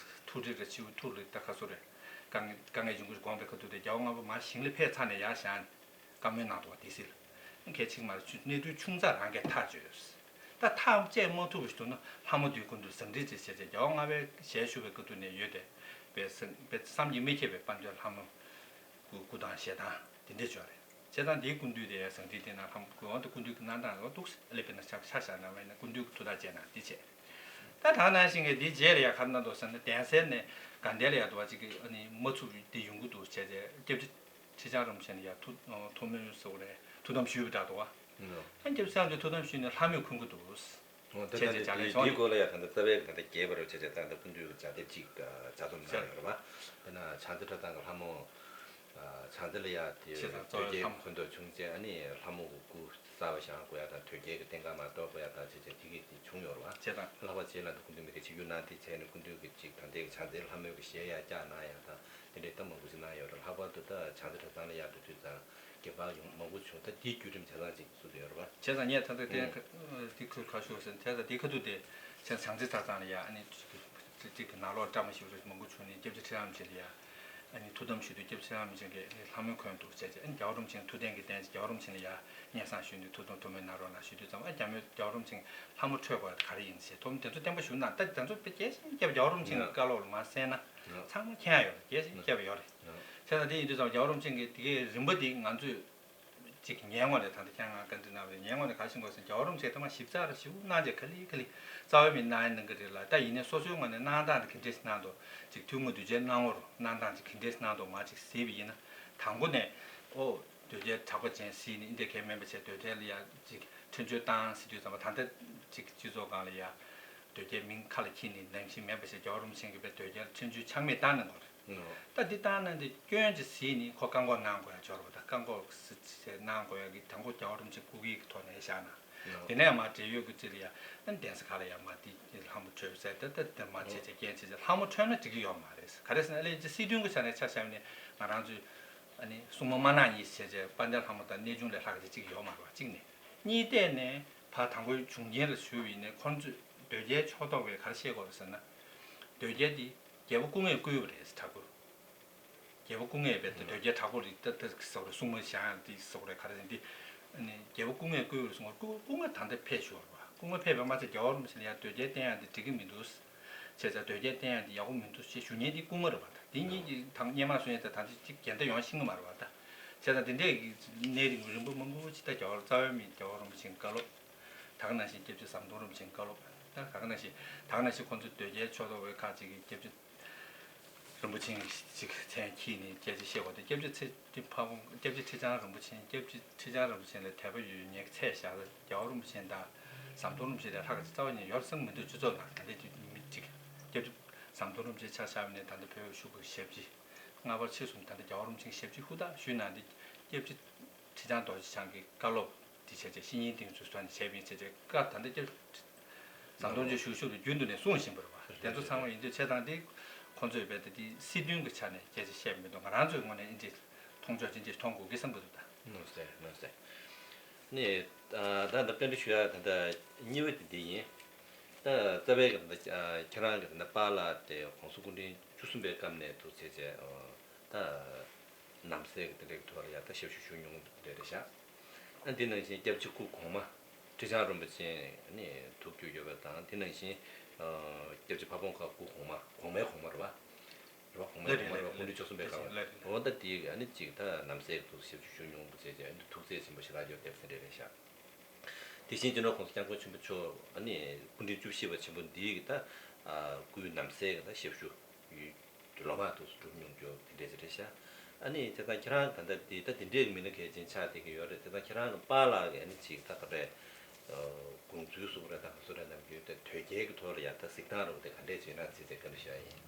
ཐུགས་རེ་རེ་ཆེ་བོ་ཐུགས་རེ་ད་ག་སོ་རེ་དཀའ་ངལ་དཀའ་ངལ་ཡོང་གི་དགོངས་པའི་ཁ་ཐུག་དེ་རྒྱལ་བ་ལྔ་པ་མར་ཞིང་ལ་ཕེབས་ཚར་ནས་ཡར་བཞག་ནས་བཀའ་མོལ་གནང་འདུག་བ། སྡེ་སྲིད་ལ་གལ་ཆེ་གི་མ་རེད། ཆུ་གནས་དུས་ཆུང་ཙག་རང་གིས་ཐག་བཅད་ཡོད། ད་ཐག་བཅད་མ་ཐུབ་པ་ཞིག་འདུག་ན་ལྷ་མོ་དེའི་སྐུ་མདུན་ཟངས་གྲི་ཅིག་བྱས་རྗེས་རྒྱལ་བ་ལྔ་པའི་ཞལ་བཞུགས་པའི་སྐུ་མདུན་ནས་ཡོད་དེ་བས་བསམ་གྱིས་མི་ཁྱབ་པའི་དཔལ་ལྡན་ལྷ་མོ་སྐུ་སྐུ་ཐང་ཞལ་ཐང་དེ་འདྲས་བྱུང་རེད། བྱས་ཙང་དེའི་སྐུ་མདུན་དེ་ཡང་ཟངས་གྲི་དེ་ནང་ལྷ་མོ་སྐུ་འོང་དུ་སྐུ་མདུན་གྱི་གནང་སྟངས་ལ་འདུག་ཨ་ལེ་དཔེར་ན་ཆ་ཆ་བཞག་ན་མ་ཡིན་ན་སྐུ་མདུན་གྱི་ཐུགས་ཐག་བཅད་ན་འདི་བྱས། ད་ད་ནང་བཞིན་གྱི་འདི་རྗེས་ལ་ཡ་ག་རེ་གནང་འདུག་ཟེར་ན་གདན་སའི་ནས་དགའ་ལྡན་ལ་ཡ་འདུག་བ་ཅིག་གི་ཨ་ནི་མ་ཚུགས་པའི་འདི་ཡོང་གི་འདུག་བྱས་རྗེས་སྐྱབས་རྗེ་ཁྲི་བྱང་རིན་པོ་ཆེ་ལ་ཡ་ཐུགས་ཐུགས་སྨོན་ཟེར་བ་རེད། ཐུགས་དམ་ཞུས་པ་འདྲ་འདུག་བ། ཨ་སྐྱབས་རྗེ་ཁྲི་བྱང་ཐུགས་དམ་ཞུས་ནས་ལྷ་མོས་འཁོན་གྱི་འདུག་ཨོ་ད་བྱས་ལྟ་རྗེས་ལྗགས་ལན་འདི་ཤོག་འདིའི་ནས། སྐོར་ལ་ཡ་ད་ལྟ་རྩ་བའི་ད་ལྟ་རྒྱས་པ་རུ་བྱས་རྗེས་ད་ལྟ་སྐུ་མདུན་གྱི་ལྗགས་དེབ་ཅིག་ལྗགས་རྩོམ་གནང་ཡོད་རེད་བ། དཔེར་ན་བྱང་རྩེ་ཁྲ་ཚང་གི་ལྷ་མོ། བྱང་རྩེ་ལ་ཡ་དེ་བྱས་ཙང་རྩ་བའི་དོལ་རྒྱལ་ལྷ་མོ་འཁོན་འདོད་བྱུང་རྗེས་ཨ་ནི་ལྷ་མོ་གི་སྐུ་གསར་པ་བཞེངས་དགོས་ཡ་དང་དོལ་རྒྱལ་གྱི་རྟེན་ཁ་མར་གཏོར་དགོས་ཡ་དང་བྱས་རྗེས་དེ་གི་དེ་བྱུང་ཡོད་རེད་བ། བྱས་ཙང་། ལྷག་པར་རྗེས་ལ་འདི་སྐུ་མདུན་མི་ཐེ་ཆིབས་བསྒྱུར་གནང་དེ་བྱས་ནས་སྐུ་མདུན་གྱི་ཅིག་ད་ལྟའི་བྱང་རྩེ་ལྷ་མོའི་གི་གཞས་ཡར་བཀྱག་གནང་ཡ་དང་དེ་འདྲའི་གཏམ་མང་པོ་ཞིག་གནང་ཡོད་རེད། ལྷག་པར་དུ་ད་བྱང་རྩེ་གྲྭ་ཚང་ལ་ཡར་འགྲོ་དུས་ཙང་རྒྱ་གར་ཡོང་མང་པོ་བྱུང་། ད་དེའི་བརྒྱུད་རིམ་ཆ་ཚང་ཅིག་བཟོ་དུ་ཡོད་རེད་བ། བྱས་ཙང་ངས་ད་ལྟ་ཨུམ། དེ་དེ་ཁུལ་ཁ་ཤོར་ཟིན། དེ་ད་དེ་ཁ་ཐུག་དེ་བྱས་བྱང་རྩེ་གྲྭ་ཚང་ལ་ཡ་ཨ་ནི་ཅིག་གི་ནང་ལོགས་བཀྲ་མ་ཤིས་པ་མང་པོ་བྱུང་ནས་སྐྱབས་རྗེ་ཁྲི་རིན་པོ་ཆེ་ལ་ཡ་ཨ་ནི་ཐུགས་དམ་ཞུས་དུས་སྐྱབས་རྗེ་ཁྲི་རིན་པོ་ཆེ་གིས་ཨ་ནི་ལྷ་མོ་འཁོན་འདུག་བྱས་རྗེས་ཨ་ནི་རྒྱལ་བ་རིན་པོ་ཆེ་ཐུགས་རྟེན་གྱི་རྟེན་རྒྱལ་བ་རིན་པོ་ཆེ་ལ་ཡ་སྙན་སེང་ཞུས་ནས་ཐུགས་དམ་ཐུགས་སྨོན་གནང་རོགས་གནང་ཞུས་དུས་ཙམ་ཨ་རྒྱ་མོས་རྒྱལ་བ་རིན་པོ་ཆེ་ལྷ་མོ་འཁྲོད་དགོས་ག་རེ་ཡིན་ཞེས་ཐུགས་དམ་དེ་ཚོ་བསྟན་པ་ཞུ་ན། ད་དེ་ཚོ་དཔེ་རྒྱལ་ཞིང་རྒྱལ་བ་རྒྱལ་བ་རིན་པོ་ཆེ་གི་བཀའ་སློབ་ལ་མར་གསན་ན་ཚང་མ་མཁྱེན་ཡ་ཡོད་རེད། རྒྱལ་ཞིང་རྒྱལ་བ་ཡོད་རེད། བྱས་ཙང་དེ་ཡིན་དུས་ཙམ་རྒྱལ་བ་རིན་པོ་ཆེ་གི་དེ་གའི་རིམ་པ་དེ་ང་ཚོས་ཅིག་ངའི་ངོས་ནས་ད་ལྟ་ཁྱེད་རང་བཀའ་འདྲི་གནང་བ་རེད། ངའི་ངོས་ནས་ག་རེ་ཞུ་དགོས་ཟེར་ན་རྒྱལ་བ་རིན་པོ་ཆེ་ཐོག་མར་ཞིབ་ཚགས་ར་ཞིབ་གནང་རྗེས་ག་ལེ་ག་ལེ་རྩ་བ་མེད་གནང་ཡ་གནང་གི་རེད་ལ། ད་ཡིན་ནའི་སོ་སོའི་ངོས་ནས་གནང་སྟངས་དེ་ག་འདྲས་ཤིག་གནང་འདུག་ཅིག་ཐུན་མོང་གདུལ་བྱའི་སྣང་ངོར་གནང་སྟངས་ཅིག་ག་འདྲས་ཤིག་གནང་འདུག་མར་ཅིག་གཟིགས་པ་ཡིན་ན། དང་པོ་ནས་ཨོ་དོལ་རྒྱལ་གྲགས་པ་ཅན་ཟེར་ནས་འདི་གས་མིན་པ་བྱས་དོལ་རྒྱལ་ལ་ཡ་ཅིག་འཕྲིན་བཅོལ་བཏང་ཟེར་དུས་ཙམ་པ་ད་ལྟ་ཅིག་སྤྱི་ཚོགས་སྒང་ལ་ཡ་དོལ་རྒྱལ་མིང་ཁ་ལ་འཁྱེར་ནས་ནང་བཞིན་མིན་པ་བྱས་རྒྱལ་བ་རིན་པོ་ཆེ་གིས་དཔེ་དོལ་རྒྱལ་འཕྲིན་བཅོལ་ཆག་མེད་བཏང་གནང་དགོས་རེད། ད་འདི་བཏང་ན་འདི་སྐྱོན་ཅིག་ཟིན་ནི་ཁོ་བཀག་འགོག་གནང་དགོས་ཡ་འབྱོར་བ་དང་། བཀག་འགོག་ཟེར་གནང་དགོས་ཡ་གི་དང་པོ་རྒྱལ་བ་རིན་པོ་ཆེ་སྐུ་སྒེར་གྱི་ཐོག་ནས་བཞག་ན། དེ་ནས་མར་འབྲེལ་ཡོད་ཀྱི་ཅི་ལ་ཡ་ཨ་གདན་ས་ཁག་ལ་ཡ་མར་འདི་ལྷ་མོ་འཁྲོད་ཟེར་ད་ལྟ་དེ་མར་བྱས་བྱས་རྐྱེན་བྱས་བྱས་ལྷ་མོ་འཁྲོད་ན་འགྲིག་གི་ཡོད་མ་རེད། ག་རེ་ཟེར་ན་ཨ་ལས་ཅི་སྲིད་དོན་གྱི་ཆ་ནས་ཆ་བཞག་ནས་ང་རང་ཚོས་ཨ་ནི་སྲུང་མ་དམར་ནག་གཉིས་བྱས་བྱས་དཔལ་ལྡན་ལྷ་མོ་དང་གནས་ཆུང་ལས་ལྷག་གི་གཅིག་ཡོད་མ་རེད་བ། གཅིག་ནས། གཉིས་ཐད་ནས་ཕར་དང་པོའི་བྱུང་རྐྱེན་ལ་ཞུས་པ་ཡིན་ན་ཁོང་ཚོས་དོལ་རྒྱལ་ཕྱོགས་གཏོགས་པས་ག་རེ་བཤད་དགོས་རེད་ཟེར་ན། དོལ་རྒྱལ་འདི་རྒྱལ་པོ་སྐུ་ངལ་བསྐུལ་བ་རེད་ཟེར་དྲག་པོ། རྒྱལ་པོ་སྐུ་ངལ་བས་ཏེ་དོལ་རྒྱལ་དྲག་པོ་རེད་ད་ད་ཟེར་བ་རེད། སྲུང་མ་བཞག་ཡང་འདི་ཟེར་བ་རེད། ག་རེ་ཟེར་འདི། ཨ་ནི་རྒྱལ་པོ་སྐུ་ངལ་བསྐུལ་བ་རེད་གསུངས་པ་སྐུ་སྐུ་ངལ་ད་ལྟ་ཕེབས་ཞུ་བ་རེད་བ། སྐུ་ངལ་ཕེབས་པས་མ་ཚད་རྒྱལ་བ་རིན་པོ་ཆེ་ལ་ཡང་དོལ་རྒྱལ་བསྟེན་ཡག་འདི་འགྲིག་གི་མི་འདུག་བྱས་ཙང་དོལ་རྒྱལ་བསྟེན་ཡག་འདི་ཡག་པོ་མི་འདུག་ཅེས་ཞུ་མཁན་འདི་སྐུ་ངལ་རེད་བ། ད་འདི་གཉིས་ཀྱི་དང་སྔོན་མ་སོང་ཡས་ད་ད་འདི་གཅིག་འགལ་ཟླ་ཡོང་ཤེས་ཀྱི་མ་རེད་བ། ད་བྱས་ཙང་འདི་འདྲས་ཀྱི་གནས་རིམ་རིམ་པ་མང་པོ་ཅིག་ད་རྒྱལ་བ་རྩ་བའི་མི་རྒྱལ་བ་རིན་པོ་ཆེའི་བཀའ་སློབ། ད་ག་ནང་བཞིན་སྐྱབས་རྗེ་ཟམ་གདོང་རིན་པོ་ཆེའི་བཀའ་སློབ། ད་ག་ག་ནང་བཞིན་ད་ག་ནང་བཞིན་ཁོང་ཚོ་དོལ་རྒྱལ་ཕྱོགས་གཏོགས་པའི་ཁག་ཅིག་གིས་སྐྱབས་རྗེ་རིན་པོ་ཆེ་ཅིག་མཚན་འཁྱེར་ནས་སྐད་ཆ་བཤད་པ་དེ། སྐྱབས་རྗེ་ཚེ་རིང་ཕ་བོང་། སྐྱབས་རྗེ་ཁྲི་བྱང་རིན་པོ་ཆེ། སྐྱབས་རྗེ་ཁྲི་བྱང་རིན་པོ་ཆེ་ལ་དད་པ་ཡོད་ངས་ཚད་བཞག་རྒྱལ་བ་རིན་པོ་ཆེ་དང་ཟམ་གདོང་རིན་པོ་ཆེ་ལས་ལྷག་ཅིག་རྩ་བ་ཉིད་ཡོད་བསམ་མི་འདུག་སྤྱི་ཚོགས་ནང་ད་ལྟའི་དུས་མི་ཅིག་སྐྱབས་རྗེ་ཟམ་གདོང་རིན་པོ་ཆེ་ཆ་བཞག་པ་ནས་ད་ལྟ་བོད་གཞུང་གི་ཞབས་ཕྱི། སྔ་བར་ཕྱི་གསུམ་ད་ལྟ་རྒྱལ་བ་རིན་པོ་ཆེའི་ཞབས་ཕྱི་ཧུར་ཐག་ཞུས་གནང་སྟེ་སྐྱབས་རྗེ་ཁྲི་བྱང་རྡོ་རྗེ་འཆང་གི་བཀའ་སློབ་འདི་བྱས་རྗེས་བཤེས་གཉེན་དེ་ཚོའི་ཐོག་ནས་བྱས་པ་ཡིན་བྱས་རྗེས་བཀའ་ད་ལྟ་སྐྱབས་ཟམ་གདོང་རྗེ་བཞུགས་ཞབས་ལ་རྒྱུན་དུ་ནས་གསུང་བཞིན་པ་རེད་བ། དེ་ཚོ་ཚང་མ་ཡིན་དུས་བྱས་ཙང་འདི་ཁོང་ཚོས་རྦད་དེ་འདི་སྲིད་དོན་གྱི་ཆ་ནས་སྐད་ཆ་བཤད་མི་འདུག་ང་རང་ཚོའི་ངོས་ནས་ཨིན་ཇི་མཐོང་ཕྱོགས་ཅི་འདྲ་མཐོང་དགོས་ཀྱི་བསམ་གྱི་འདུག་ད། ནོར་སྲིད་ནོར་སྲིད། ནི་ད་ད་བཀའ་འདྲི་ཞུ་ཡ་ད་ད་གཉིས་པ་དེ་འདི་ཡིན། ད་རྩ་བའི་གི་ད་ཁྱེད་རང་གི་ད་པཱ་ལགས་དེ་གོང་ས་སྐུ་ཕྲེང་བཅུ་གསུམ་པའི་སྐབས་ནས་འདུག་བྱས་རྗེས་ད། ནམ་ཟས་ཀྱི་དེ་འདྲའི་ཐོག་ལ་ཡ་ད་ཞབས་ཞུ་ཞུ་མྱོང་གི་དེ་འདྲ་རེད་ཤག་ཨ་འདི་ནང་བཞིན་སྐྱབས་རྗེ་སྐུ་གོང་མ་ཁྲི་བྱང་རིན་པོ་ཆེ་ནི་ཐུགས་རྒྱུས་ཡོད་པ་དང་། དེ་ནང་བཞིན་སྐྱབས་རྗེ་ཕ་བོང་ཁ་སྐུ་གོང་མ་གོང་མའི་གོང་མ་རེད་བ། བཅུ་གསུམ་པའི་སྐབས་ལ་འོ་ད་དེའི་ཨ་ནི་གཅིག་ད་ནམ་གསལ་གྱི་ཐོག་ཞབས་ཞུ་ཞུ་མྱོང་བ་བྱས་རྗེས་ཨ་ནི་ཐུགས་རྗེ་ཆེན་པོ་ཞེ་དྲག་ཡོད་དེ་ཟེར་འདྲ་རེད་ཤག་དེ་བཞིན་སྤྱི་ནོར་༸གོང་ས་༸སྐྱབས་མགོན་ཆེན་པོ་མཆོག་ཨ་ནི་སྐུ་ཕྲེང་བཅུ་བཞི་པ་ཆེན་པོ་འདིའི་གི་ད་སྐུའི་ནམ་གསལ་གྱི་ད་ཞབས་ཞུ་ལོ་མང་དུ་སྒྲུབ་མྱོང་རྒྱུ་དེ་འདྲས་ཅིག་རེད་ཤག་ཨ་ནི་བྱས་ཙང་ཁྱེད་རང་ད་ལྟ་འདི་ད་འདི་འདྲས་མི་སྣ་གལ་ཆེན་ཆགས་བསྡད་ཀྱི་ཡོད་རེད། བྱས་ཙང་ཁྱེད་རང་གི་པཱ་ལགས་ཀྱི་ཨ་ནི་ཅིག་ད་ག་རེ་དགོངས་ཚུལ་སོགས་རེད་དང་སོ་རེད་ནམ་རྒྱུན་དེ་དོལ་རྒྱལ་གྱི་ཐོག་ལ་ཡང་ད་གཟིགས་སྟངས་རོགས་དེ་ག་འདྲས་བྱས་ན་ཚིག་ཚིག་ག་འདྲ་ཤོད་ཡིན།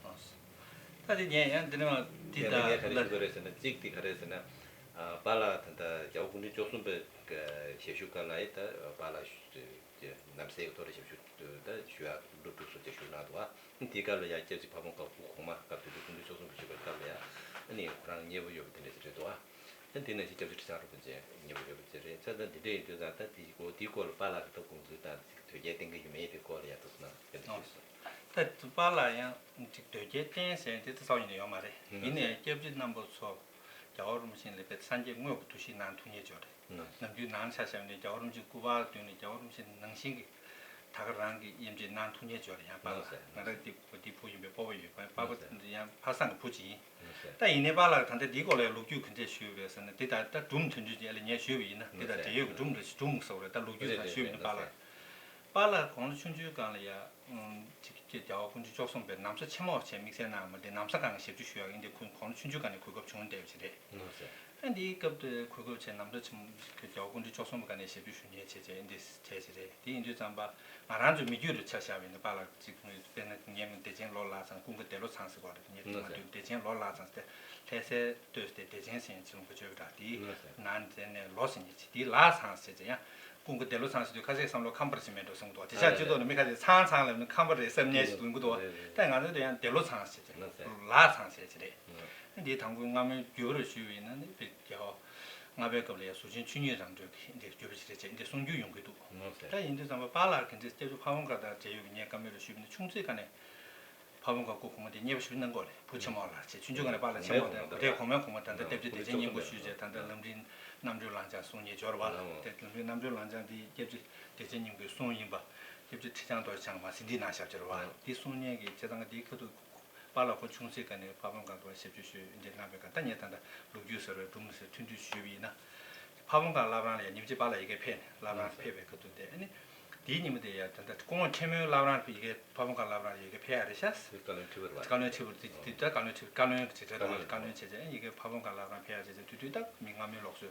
ད་དེ་ངས་ཡང་འདི་ནས་འདི་ངས་ད་ངས་ག་རེ་ལ་ཞུ་དགོས་རེད་ཟེར་ན་གཅིག་དེ་ག་རེ་ཟེར་ན་པཱ་ལགས་ད་ད་རྒྱལ་བ་སྐུ་ཕྲེང་བཅུ་གསུམ་པའི་ཞབས་ཞུ་སྐབས་ལ་ཡི་ད་པཱ་ལགས་ནམ་གསལ་གྱི་ཐོག་ལ་ཞབས་ཞུ་ད་ཞུ་ཡག་སློབ་ཕྲུག་སོགས་ཀྱིས་ཞུ་གནང་འདུག་ཨ། དེའི་སྐབས་ལ་ཡང་སྐྱབས་རྗེ་ཕ་བོང་ཁ་སྐུ་གོང་མ་སྐབས་དེ་དུས་སྐུ་ཕྲེང་བཅུ་གསུམ་པ་ཞུ་བའི་སྐབས་ལ་ཡང་ཨ་ནི་ཁོ་རང་མཉེས་པོ་ཡོད་པ་དེ་འདྲ་ཞིག་རེད་འདུག་ཨ། ཨ་དེ་ནང་བཞིན་སྐྱབས་རྗེ་ཁྲི་བྱང་རིན་པོ་ཆེ་མཉེས་པོ་ཡོད་པ་དེ་རེད། བྱས་ཙང་དེ་འདྲ་ཡིན་དུས་ཙང་ད་དེ་གོ་དེའི་སྐོར་ལ་པཱ་ལགས་ཀྱི་ད་དགོངས་ཚུལ་དང་དོལ་རྒྱལ་བསྟེན་གྱི་ཡོད་མེད་དེ་སྐོར་ལ་ཡང་ཐུགས་སྣང་སྐྱབས་རྗེ་ཞུས་སོང་། ད་པཱ་ལགས་ཡང་ཅིག་དོལ་རྒྱལ་བསྟེན་ཟེར་དེ་ད་རྩ་བ་ཉིད་ནས་ཡོད་མ་རེད། ཡིན་ནའི་སྐྱབས་རྗེ་རྣམ་པ་ཚོ་རྒྱལ་བ་རིན་པོ་ཆེ་ལ་དཔེ་སངས་རྒྱས་དངོས་ཀྱི་འདུ་ཤེས་གནང་ཐུབ་མཁན་ཅིག་ཡོད་རེད། ནམ་རྒྱུན་ནང་ཆ་བཞག་ནས་རྒྱལ་བ་རིན་པོ་ཆེ་སྐུ་པར་བཏོན་ནས་རྒྱལ་བ་རིན་པོ་ཆེ་ནང་བཞིན་གྱི་ད་ག་རང་གི་དབྱེ་འབྱེད་གནང་ཐུབ་མཁན་ཅིག་ཡོད་རེད། ཡང་པཱ་ལགས་ང་རང་འདི་འདི་བུ་ཡིན་པའི་སྤོབས་པ་ཡོད། པཱ་པཱ་ཡང་པ་སངས་ཀྱི་བུ་ཅིག་ཡིན། ད་ཡིན་ནའི་པཱ་ལགས་ད་ལྟ་འདིའི་སྐོར་ལ་ཡང་ལོ་རྒྱུས་ག་འདྲས་ཞུས་པ་རེད་ཟེར་ན་འདི་ད་ལྟ་སྒྲུང་དོན་ཚན་ཅིག་ལ་ངས་ཞུས་པ་ཡིན་ན་འདི་ད་ལྟ་འབྲེལ་ཡོད་ཀྱི་སྒྲུང་རེད། སྒྲུང་ཟེར་བ་རེད། ད་ལོ་རྒྱུས་ད་ཞུས་པ་ཡིན་ན་པཱ་ལགས། པཱ་ལགས་དགུང་ལོ་ཆུང་ཆུང་སྒང་ལ་ཡ། ཨུམ། ཅིག་ཅིག་རྒྱལ་བ་སྐུ་ཕྲེང་བཅུ་གསུམ་པའི་ནམ་བཟའ་ཆེན་མོ་བྱས་དམིགས་བསལ་གནང་བ་འདི་ནམ་བཟའ་སྒང་ཞབས་ཕྱི་ཞུ་ཡག་ཡིན་དེ་ཁོང་དགུང་ལོ་ཆུང་ཆུང་སྒང་ནས་གོ་སྐབས་བྱུང་བསྡད་པ་ཞིག་རེད། ཨ་འདིའི་སྐབས་དེ་གོ་སྐབས་བྱས་ནམ་བཟའ་ཆེན་མོ་རྒྱལ་བ་སྐུ་ཕྲེང་བཅུ་གསུམ་པའི་སྒང་ནས་ཞབས་ཕྱི་ཞུ་མཁན་བྱས་བྱས་འདི་བྱས་བྱས་རེད། དེ་ཡིན་དུས་ཙམ་པ་ང་རང་ཚོའི་མི་རྒྱུད་ལ་ཆ་བཞག་པ་ཡིན་ན་པཱ་ལགས་ཅིག་དཔེར་ན་ངའི་མིང་བདེ་ཆེན་ལོ་ལགས་ཚང་། ཀུན་དགའ་འདས་ལོ་ཚང་ཟེར་བ་རེད། ངའི་དེ་མ་འདུག་བདེ་ཆེན་ལོ་ལགས་ཚང་ཟེར་ཏེ་ལྷ་སའི་སྟོད་དེ་བདེ་ཆེན་ཟེར་མཁན་ཅིག་ལུང་པ་བརྗོད་པ་འདྲ། དེའི་ནང་དེ་ནས་ལོ་ཟེར་མཁན་ཅིག་དེའི་ལགས་ཚང་ཟེར་ཅིག་ཡང་ཀུན་དགའ་འདས་ལོ་ཚང་ཟེར་དུས་ཁ་ཤས་བསམ་བློ་ཁམས་པ་རེད་ཟེར་མེད་འགྲོ་བསམ་གི་འདུག་དེ་ཤག་སྤྱི་ཚོགས་ནང་མི་ཁ་ཤས་ཚང་ཚང་ལབ་ན་ཁམས་པ་རེད་བསམ་མཁན་ཞིག་འདུག་གི་འདུག་ད་ང་ཚོའི་དེ་ཡང་འདས་ལོ་ཚང་ཟེར་ཅིག་ལགས་ཚང་ཟེར་ཅིག་རེད། འདིའི་དང་པོའི་སྔ་མོའི་བརྒྱུད་པར་ཞུས་པ་ཡིན་ན་ནི་དཔེ་རྒྱལ་བ་ལྔ་པའི་སྐབས་ལ་ཡང་ཟུར་ཆེན་ཆོས་ཉིད་རང་གྲོལ་གྱི་འདི་བརྒྱུད་པ་ཞིག་རེད་ཅེས་འདི་གསུང་རྒྱུན་ཡོང་གི་འདུག་ད་ཡིན་དུས་ཙམ་པ་པཱ་ལགས་གི་འདི་སྐྱབས་རྗེ་ཕ་བོང་ཁ་དང་འབྲེལ་ཡོད་ཀྱི་ངས་བཀའ་མོལ་རེ་ཞུས་པ་ཡིན་ན་ཆུང་ཙེ་ག་ནས། ཕ་བོང་ཁ་སྐུ་གོང་མ་དེ་མཉེས་པོ་ཞིག་གནང་གི་རེད། བུ་ཆེན་མོ་ལགས་ཅེས་ཆུང་ཆུང་སྒང་ནས་པཱ་ལགས་ཆེན་མོ་དང་གོ་ཐའི་གོང་མའི་གོང་མ་ད་ལྟ་སྐྱབས་རྗེ་བདེ་ཆེན་སྙིང་པོ་ཞུས་བྱས་ད་ལྟ་ལམ་རིམ་རྣམ་གྲོལ་ལང་བྱང་གསུང་མཁན་ཡོད་རེད་པ། དེ་ལམ་རིམ་རྣམ་གྲོལ་ལང་བྱང་དེ་སྐྱབས་རྗེ་བདེ་ཆེན་སྙིང་པོའི་གསུང་ཡིན་པ། སྐྱབས་རྗེ་ཁྲི་བྱང་རྡོ་རྗེ་འཆང་མར་ཟིན་བྲིས་གནང་བཞག་ཅེས་རེད་པ། དེ་གསུང་མཁན་གྱི་བྱས་ཙང་དེའི་ཁ་ཐུག་པཱ་ལགས་ཁོ་ཆུང་ཙེ་ག་ནས་ཕ་བོང་ཁ་འདུག་ཞབས་ཕྱི་ཞུས་འདི་གནང་བའི་སྐབས་ད་ངས་ད་ལྟ་ལོ་རྒྱུས་ཟེར་བའི་སྒྲུང་ཟེར་ཐུང་ཐུང་ཞུས་པ་ཡིན་ན། ཕ་བོང་ཁ་བླ་བྲང་ལ་ཡང་ཉིན་གཅིག་པཱ་ལགས་ཡ་གིར་ཕེབས་ནས་བླ་བྲང་ཕེབས་པའི་ཁ་ཐུག་དེ་ཨ་ནི། དེའི་ཉིན་མོ་དེ་ཡང་ད་ལྟ་སྐུ་ངོ་ཆེན་མོའི་བླ་བྲང་ཡ་གིར་ཕ་བོང་ཁ་བླ་བྲང་ཡ་གིར་ཕེབས་ཡག་རེད་ཤག་བཀའ་བློན་ཁྲི་པ་རེད་པ། བཀའ་བློན་ཁྲི་པ་དེ་དེ་ལྟར་བཀའ་བློན་ཁྲི་བཀའ་བློན་གྱི་ཆེ་གྲས་དང་བཀའ་བློན་ཆེ་ཆེ་ཡ་གིར་ཕ་བོང་ཁ་བླ་བྲང་ཕེབས་ཡག་ཆེ་ཆེ་དུས་དུས་ད་མི་སྔ་མོའི་ལོགས་སུ་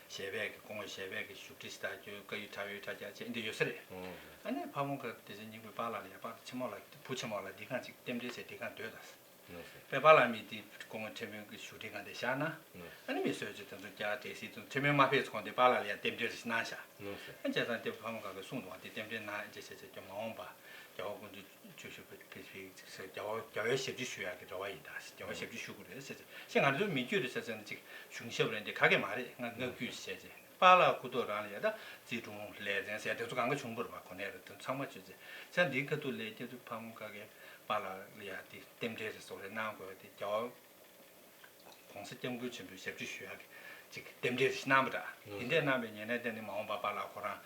ཞལ་པས་ཀྱི་སྐུ་ངོ་ཞལ་པས་ཀྱི་བཞུགས་ཁྲི་ཞིག་ད་རྒྱུ་བཀའ་ཡིག་ཁྲ་ཡོལ་ཁྲ་རྒྱ་ཆེ་འདི་ཡོད་ས་རེད། ཨ་ནི་ཕ་བོང་ཁ་བདེ་ཆེན་སྙིང་པོའི་པཱ་ལགས་ལ་ཡ་པཱ་ཆེན་མོ་ལགས་བུ་ཆེན་མོ་ལགས་འདི་གང་ཅིག་རྟེན་འབྲེལ་བྱས་འདི་གང་སྡོད་དང་། དཔེ་པཱ་ལགས་མི་དེ་སྐུ་ངོ་ཁྲི་པའི་གི་བཞུགས་ཁྲི་སྒང་དེ་བཞག་ན། ཨ་ནི་མི་གསོལ་ཅིག་དེ་ཚོ་རྒྱ་དེ་སྲིད་དུ་ཁྲི་པའི་མ་ཕེབས་ཚེ་ཁོང་དེ་པཱ་ལགས་ལ་ཡང་རྟེན་འབྲེལ་རེ་ཞིག་གནང་བཞག་ཨ་བྱས་ཙང་དེ་ཕ་བོང་ཁ་གིས་གསུངས་འདུག་དེ་རྟེན་འབྲེལ་གནང་ཅེས་བྱས་ཚེ་མ་འོངས་པ་རྒྱལ་བ་སྐུ་ཕྲེང་བཅུ་བཞི་པའི་གི་ཕི་རྒྱལ་བ་རྒྱལ་བའི་ཞབས་ཕྱི་ཞུ་ཡག་གི་རེ་བ་ཡིན་ད། རྒྱལ་བའི་ཞབས་ཕྱི་ཞུ་དགོས་རེད་ཟེར་ཚེ་ཞེས་ང་ཚོའི་མི་རྒྱུད་རེ་ཟེར་ཚེ་ཅིག་གཞུང་ཞབས་རེད་འདི་ག་གེ་མ་རེད། ང་ངག་རྒྱུན་བྱས་ཚེ་པཱ་ལགས་སྐུ་ཐོག་རང་ལ་ཡ་ད་རྩིས་དྲུང་ལས་ཚན་ཟེར་དེ་ཚོ་གང་ག་བྱུང་བ་རེད་པ། གོ་གནས་རེད་དེ་ཚང་མ་བྱས་ཚེ་ཚེ་འདིའི་ཁ་ཐུག་ལས་སྐྱབས་རྗེ་ཕ་བོང་ཁ་གིས་པཱ་ལགས་ལ་ཡ་དེ་རྟེན་འབྲེལ་རེ་སོགས་རེ་གནང་དགོས་དེ་རྒྱལ་བ་༸གོང་ས་༸སྐྱབས་མགོན་ཆེན་པོའི་ཞབས་ཕྱི་ཞུ་ཡག་གི་ཅིག་རྟེན་འབྲེལ་ཞིག་གནང་བ་འདྲ། དེ་འདྲས་གནང་བའི་ཉེ་གནས་བརྟེན་ནས་མ་འོངས་པ་པཱ་ལགས་ཁོ་རང་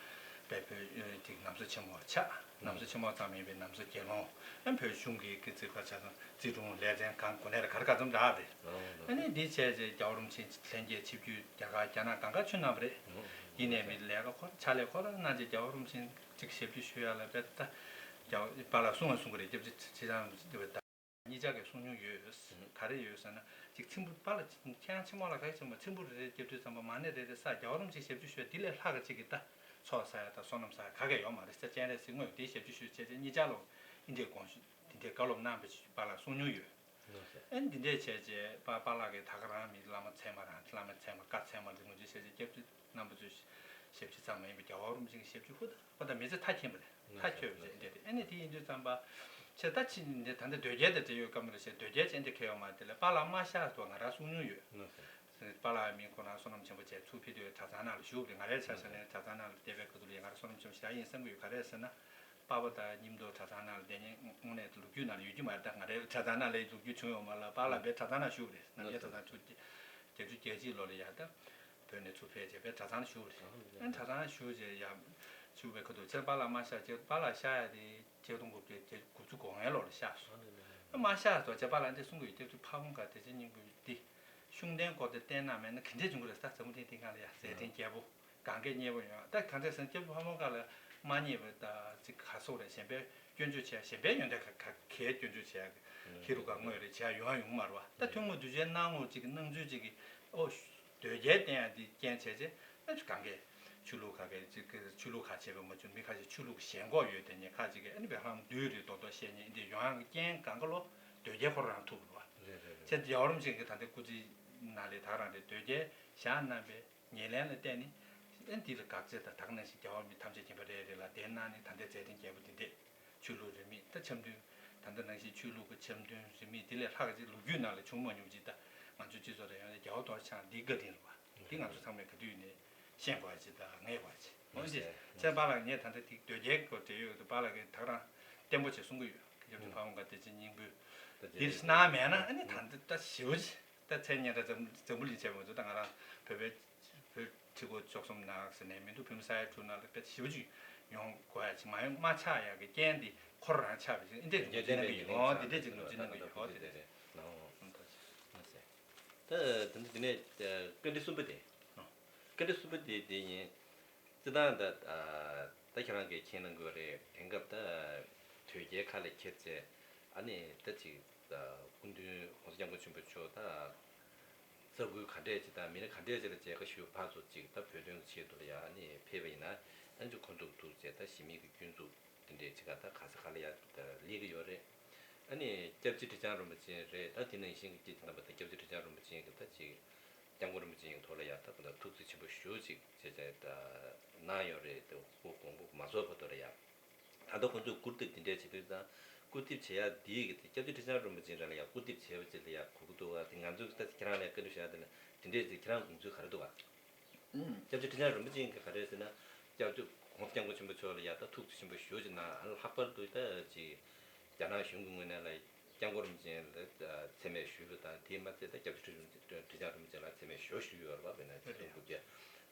དཔེ་བོད་ཅིག་ནམ་བཟའ་ཆེན་མོ་ཆགས། ནམ་བཟའ་ཆེན་མོ་ཙམ་མིན་པའི་ནམ་བཟའ་དགེ་སློང་ཨ་བོད་གཞུང་གི་ཀི་ཙི་ཁ་ཆ་ཚང་རྩིས་དྲུང་ལས་ཚན་གང་གོ་གནས་ར་ག་རེ་ག་ཚོད་འདྲ་རེད། ཨ་ནི་འདི་བྱས་རྗེས་རྒྱལ་བ་རིན་པོ་ཆེ་ལྷན་རྒྱས་ཆིབས་བསྒྱུར་རྒྱ་གར་རྒྱ་ནག་གང་ག་ཆོས་གནང་བ་རེད། ཡིན་ནའི་མི་ལས་ཀ་ཁོ་ར་ཕྱག་ལས་ཁོ་ར་གནང་རྗེས་རྒྱལ་བ་རིན་པོ་ཆེ་ཅིག་ཞབས་ཕྱི་ཞུ་ཡག་ལ་དཔེ་ད་རྒྱལ་བ་པཱ་ལགས་གསུང་བ་གསུང་གི་རེད། སྐྱབས་རྗེ་ཁྲི་བྱང་རིན་པོ་ཆེ་གཉིས་ཆ་གིས་གསུང་མྱོང་ཡོད། ག་རེ་ཡོད་ཟེར་ན་ཅིག་ཚེམ་བུ་པཱ་ལགས་ཁྱེད་རང་ཆེན་མོ་ལ་ག་གེ་ཆེན་མོ་ཚེམ་བུ་རེ་རེ་སྐྱབས་རྗེ་ཚང་པ་མ་ཎི་རེ་རེ་ས་རྒྱལ་བ་རིན་པོ་ཆེ་ཞབས་ཕྱི་ཞུས་དེ་ལས་ལྷག་ག་ཅིག་གི་ད་ཚོགས་བསགས་ཡ་ད་བསོད་ནམས་བསགས་ཡ་ག་གེ་ཡོད་མ་རེད་ས། སྤྱན་རས་གཟིགས་དངོས་དེ་ཞབས་ཕྱི་ཞུས་བྱས་རྗེས་གཉིས་ཆ་ལོ་ཨིན་དྲའི་དགོངས་ཞུ་དེ་འདྲའི་བཀའ་སློབ་གནང་བའི་པཱ་ལགས་གསུང་མྱོང་ཡོད། ཨེ་འདི་འདྲས་བྱས་རྗེས་པཱ་པཱ་ལགས་ཀྱིས་ད་ག་རང་མི་བླ་མ་ཚད་མ་རང་བླ་མ་ཚད་མ་བཀའ་ཚད་མ་རིན་པོ་ཆེ་བྱས་རྗེས་སྐྱབས་རྗེ་རྣམ་པ་ཚོའི་ཞབས་ཕྱི་ཙམ་མ་ཡིན་པར་རྒྱལ་བ་རིན་པོ་ཆེའི་ཞབས་ཕྱི་ཧུར་ཐག་པ་དང་མི་ཚེ་མཐའ་འཁྱོངས་པ་རེད། མཐའ་འཁྱོངས་པ་རེད་འདི་རེད། ཨ་ནི་དེ་ཡིན་དུས་ཙམ་པ་ཆེ་ད་ཕྱི་འདི་ད་ལྟ་དོལ་རྒྱལ་དང་འབྲེལ་ཡོད་སྐབས་མི་རེད་ཞེས་དོལ་རྒྱལ་ཅན་དེ་ཁེལ་ཡོད་མ་རེད། དེ་ལས་པཱ་ལགས་མ་ཤི་ཐོག་ང་རང་གསུང་མྱོང་ཡོད། པཱ་ལགས་མི་ཁོ་རང་བསོད་ནམས་ཆེན་པོ་བྱས་ཚུར་ཕེབས་དུས་གྲྭ་ཚང་ནང་ལ་བཞུགས་པ་རེད། ང་རའི་ཆ་བཞག་ནས་གྲྭ་ཚང་ནང་ལ་བསྡད་པའི་སྐབས་དུ་ལ་ཡ་ང་རང་བསོད་ནམས་ཆེན་པོ་ཞེ་དྲག་ཡིན་བསམ་གྱི་ཡོད། ག་རེ་ཟེར་ན། པ་ཕ་དང་མཉམ་དུ་གྲྭ་ཚང་ནང་ལ་བསྡད་མཁན་དངོས་གནས་ལོ་རྒྱུས་ནང་ལ་ཡོད་ཀྱི་མ་རེད། ད་ང་རའི་གྲྭ་ཚང་ནང་ལ་ལོ་རྒྱུས་བྱུང་ཡོད་མ་རེད་ལ། པཱ་ལགས་དཔེ་གྲྭ་ཚང་ནང་བཞུགས་པ་རེད། རྣམ་རྒྱལ་གྲྭ་ཚང་ཚུར་བརྒྱད་ཅུ་གྱ་གཅིག་ལོ་ལ་ཡ་ད་བོད་ནས་ཚུར་ཕེབས་བྱས་དཔེ་གྲྭ་ཚང་ནང་བཞུགས་པ་རེད། ཨ་གྲྭ་ཚང་ནང་བཞུགས་བྱས་ཡ་བཞུགས་པའི་ཁ་ཐུག་ཚེ་པཱ་ལགས་མ་གཤགས་ཆེད་པཱ་ལགས་གཤགས་ཡ་དེ་ཆིག་སྟོང་དགུ་བརྒྱ་དགུ་བཅུ་གོ་ལྔའི་ལོ་ལ་གཤགས་སོང་། མ་ཤག་ཏུ་བྱས་པ་ལ་འདི་གསུང་གི་ཡོད། སྐྱབས་རྗེ་ཕ་བོང་ཁ་བདེ་ཆེན་སྙིང་པོ་འདི་ཤུགས་ལྡན་སྐོར་དེ་བསྟན་གནང་མེད་ན་ག་འདྲས་བྱུང་གི་རེད་ཟེར། འཛམ་བུ་གླིང་འདི་སྒང་ལ་ཡ་མཛད་བྲེལ་རྒྱས་པོ་གང་གས་རྙེད་པོ་ཡོད། ད་གང་འདྲས་ཟེར་ན་སྐྱབས་རྗེ་ཕ་བོང་ཁ་ལ་མ་རྙེད་པ་ད་ཅིག་ག་སོགས་རེད། གཞན་པའི་སྐྱོན་བརྗོད་བྱས། གཞན་པའི་ཡོན་ཏན་ག་ག་གའི་སྐྱོན་བརྗོད་བྱས། ཧི་རུ་ཀ་དངོས་རེད་བྱས་ཡོང་ཡོང་མ་རེད་བ། ད་ཐུན་མོང་གདུལ་བྱའི་སྣང་ངོ་ཅིག་གི་སྣང་ཚུལ་ཅིག་གི་ཨོ། དོལ་རྒྱལ་བསྟེན་ཡ་འདི་རྐྱེན་བྱས་རྗེས་ཨ་ནི་གང་གས་ཆོས་ལུགས་ཁ་གས་ཅིག་གི་ཆོས་ལུགས་ཁ་བྱས་པ་མ་བྱུང་མི་ཁ་ཅིག་ཆོས་ལུགས་ཞེན་ཁོག་ཡོད་དེ་ཉེ་ཁ་ཅིག་གི་ཨ་ནི་བས་ཧང་བདུད་རེད་མདོག་མདོག་བཤད་ཉེ་འདི་ཡོང་ཡ་གི་རྐྱེན་གང་ག་ལོ་དོལ་རྒྱལ་ཁོ་རང་ཐུག་རེད་བ། རེད་རེད་རེད། ཚེ་རྒྱལ་བ་རིན་པོ་ཆེ་གི་ད་ལྟའི་སྐུ་ཚེ་ནང་ལས་ད་རང་རེད་དོལ་རྒྱལ་བཞག་གནང་པའི་ཉེར་ལེན་ལ་བརྟེན་ནས་ཨ་ནི་འདི་ལ་དགག་བྱ་དང་ད་ག་ནང་བཞིན་རྒྱལ་བ་མི་ཐམས་ཅད་མཁྱེན་པ་རེ་རེ་ལ་གདན་གནང་ནས་ད་ལྟའི་མཛད་བྲེལ་རྒྱས་པོ་འདི་འདྲས། ཆོས་ལུགས་རིས་མེད་ད་འཆམ་མཐུན། ད་ལྟ་ནང་བཞིན་ཆོས་ལུགས་ཀྱི་འཆམ་མཐུན་རིས་མེད་འདི་ལས་ལྷག་ཅིག་ལོ་རྒྱུས་ནང་ལ་བྱུང་མ་མྱོང་ཅིག་ད་ང་ཚོའི་སྤྱི་ཚོགས་ལ་ཡང་རྒྱལ་བ་རྡོ་རྗེ་འཆང་འདི་བཀའ་དྲིན་རེད་བ། འདི་ང་ཚོ་ཚང་མས་ག་དུས་ནས་ཤེས་དགོས་ཅིག་ད་ངེས་དགོས་ཅིག་འོན་ཏེ་ཚན་པ་ལགས་ངས་ད་ལྟ་འདི་དོལ་རྒྱལ་སྐོར་བྲིས་ཡོད་དུ་པ་ལགས་ཀྱིས་ད་རང་བརྟན་པོ་ཅིག་གསུང་གི་ཡོད། སྐྱབས་རྗེ་ཕ་བོང་ཁ་བདེ་ཆེན་སྙིང་པོས་འདིར་གནང་མེད་ན་ཨ་ནི་ད་ལྟ་ད་ཞེ་པོ་ཅིག་ད་མཚན་སྙན་གྲགས་འཛམ་འཛམ་བུ་གླིང་ཆེན་མོ་ཚོ་ད་ང་རང་བོད་པའི་བོད་ཁྲི་སྐོར་བཅུ་གསུམ་ནང་ཟེར་ནས་མི་འདུག་བོད་མི་ས་ཡ་དྲུག་ནང་ལ་དཔེ་ཞེ་པོ་ཅིག་ཡོང་དགོས་ཡ་ཅིག་མ་ཡོང་མ་ཆགས་ཡ་གི་རྐྱེན་འདི་ཁོ་རང་ཆགས་པ་ཅིག་འདི་འདྲས་ཀྱི་ངོས་འཛིན་གནང་གི་ཡོད། འོ་འདི་འདྲས་ཀྱི་ངོས་འཛིན་གནང་གི་ཡོད། འོ་འདི་འདྲས་རེད། ད་ད་འདི་ནས་བཀའ་འདྲི་གསུམ་པ་དེ། བཀའ་འདྲི་གསུམ་པ་དེ་དེ་ཡིན། སྤྱིར་བཏང་ད་ད་ཁྱེད་རང་གིས་མཁྱེན་གནང་གི་ཡོད་རེད། དེང་སྐབས་ད་དོལ་རྒྱལ་ཁ་ལ་འཁྱེར་བྱས་ཨ་ནི་ད་ཅིག་སྐུ་མདུན་༸གོང་ས་༸སྐྱབས་མགོན་ཆེན་པོ་མཆོག་ད་ས་ཁུལ་ག་འདྲས་ཅིག་དང་མི་སྣ་ག་འདྲས་ཅིག་ལ་མཇལ་ཁ་ཞུ་བར་དུ་ཅིག་ད་བོད་དོན་གྱི་ཆེད་དུ་ལ་ཡ་ཨ་ནི་ཕེབས་པ་ཡིན་ན་ཨ་ནི་ཅིག་ཁོང་ཚོ་ཐུག་བྱས་ད་གཞི་མེད་ཀྱི་སྐྱོན་འཛུགས་དེ་འདྲས་ཅིག་ག་ད་ག་ས་ག་ལ་ཡ་ད་སླེབས་ཀྱི་ཡོད་རེད། ཨ་ནི་སྐྱབས་རྗེ་ཁྲི་བྱང་རིན་པོ་ཆེ་རེད། ད་དེ་ནང་བཞིན་གྱི་སྐྱེས་ཆེན་རྣམ་པ་དང་སྐྱབས་རྗེ་ཁྲི་བྱང་རིན་པོ་ཆེ་གི་ད་ཅིག་སྐྱབས་མགོན་རིན་པོ་ཆེ་གི་ཐོག་ལ་ཡ་ད་ག་ད་ཐུགས་རྗེ་ཆེན་པོ་ཞུ་ཅིག་བྱས་བྱས་ད་གནང་ཡོད་རེད། ད་སྐུ་དགོངས་པ་མ་རྫོགས་བར་དུ་ལ་ཡ། ད་ལྟ་ཁོང་ཚོས་སྐུར་འདེབས་འདི་འདྲས་བྱེད་དུས་ཙང་སྐུར་འདེབས་བྱེད་ཡ་འདིའི་གི་དེ་སྐྱབས་རྗེ་ཁྲི་བྱང་རིན་པོ་ཆེ་རང་ལ་ཡ་སྐུར་འདེབས་བྱས་པ་ཅིག་ལ་ཡ་གོ་གི་འདུག་ག་དེ་ང་ཚོས་ད་ཁྱེད་རང་ལ་བཀའ་འདྲི་ཞུ་ཡ་དེ་ལ་དེ་འདྲས་ཅིག་ཁྱེད་རང་དགོངས་ཚུལ་ག་རེ་འདུག་ག་སྐྱབས་རྗེ་ཁྲི་བྱང་རིན་པོ་ཆེ་གིས་ག་རེ་ཟེར་ན་སྐྱབས་རྗེ་༸གོང་ས་༸སྐྱབས་མགོན་ཆེན་པོ་མཆོག་ལ་ཡ་ད་ཐུགས་རྗེ་ཆེན་པོ་ཞུ་ཅིག་གནང་། ལྷག་པར་དུ་ད་ཅིག་རྒྱ་ནག་གཞུང་གི་ངོས་ནས་ལ་སྐྱབས་མགོན་རིན་པོ་ཆེ་ལ་མཚན་སྨད་ཞུས་པ་དང་དེས་མ་ཚད་ད་སྐྱབས་རྗེ་ཁྲི་བྱང་རིན་པོ་ཆེ་ལ་མཚན་སྨད་ཞུ་ཞུས་ཡོད་རེད་པ། དཔེར་ན་ཆིག་སྟོང་དགུ་བརྒྱ་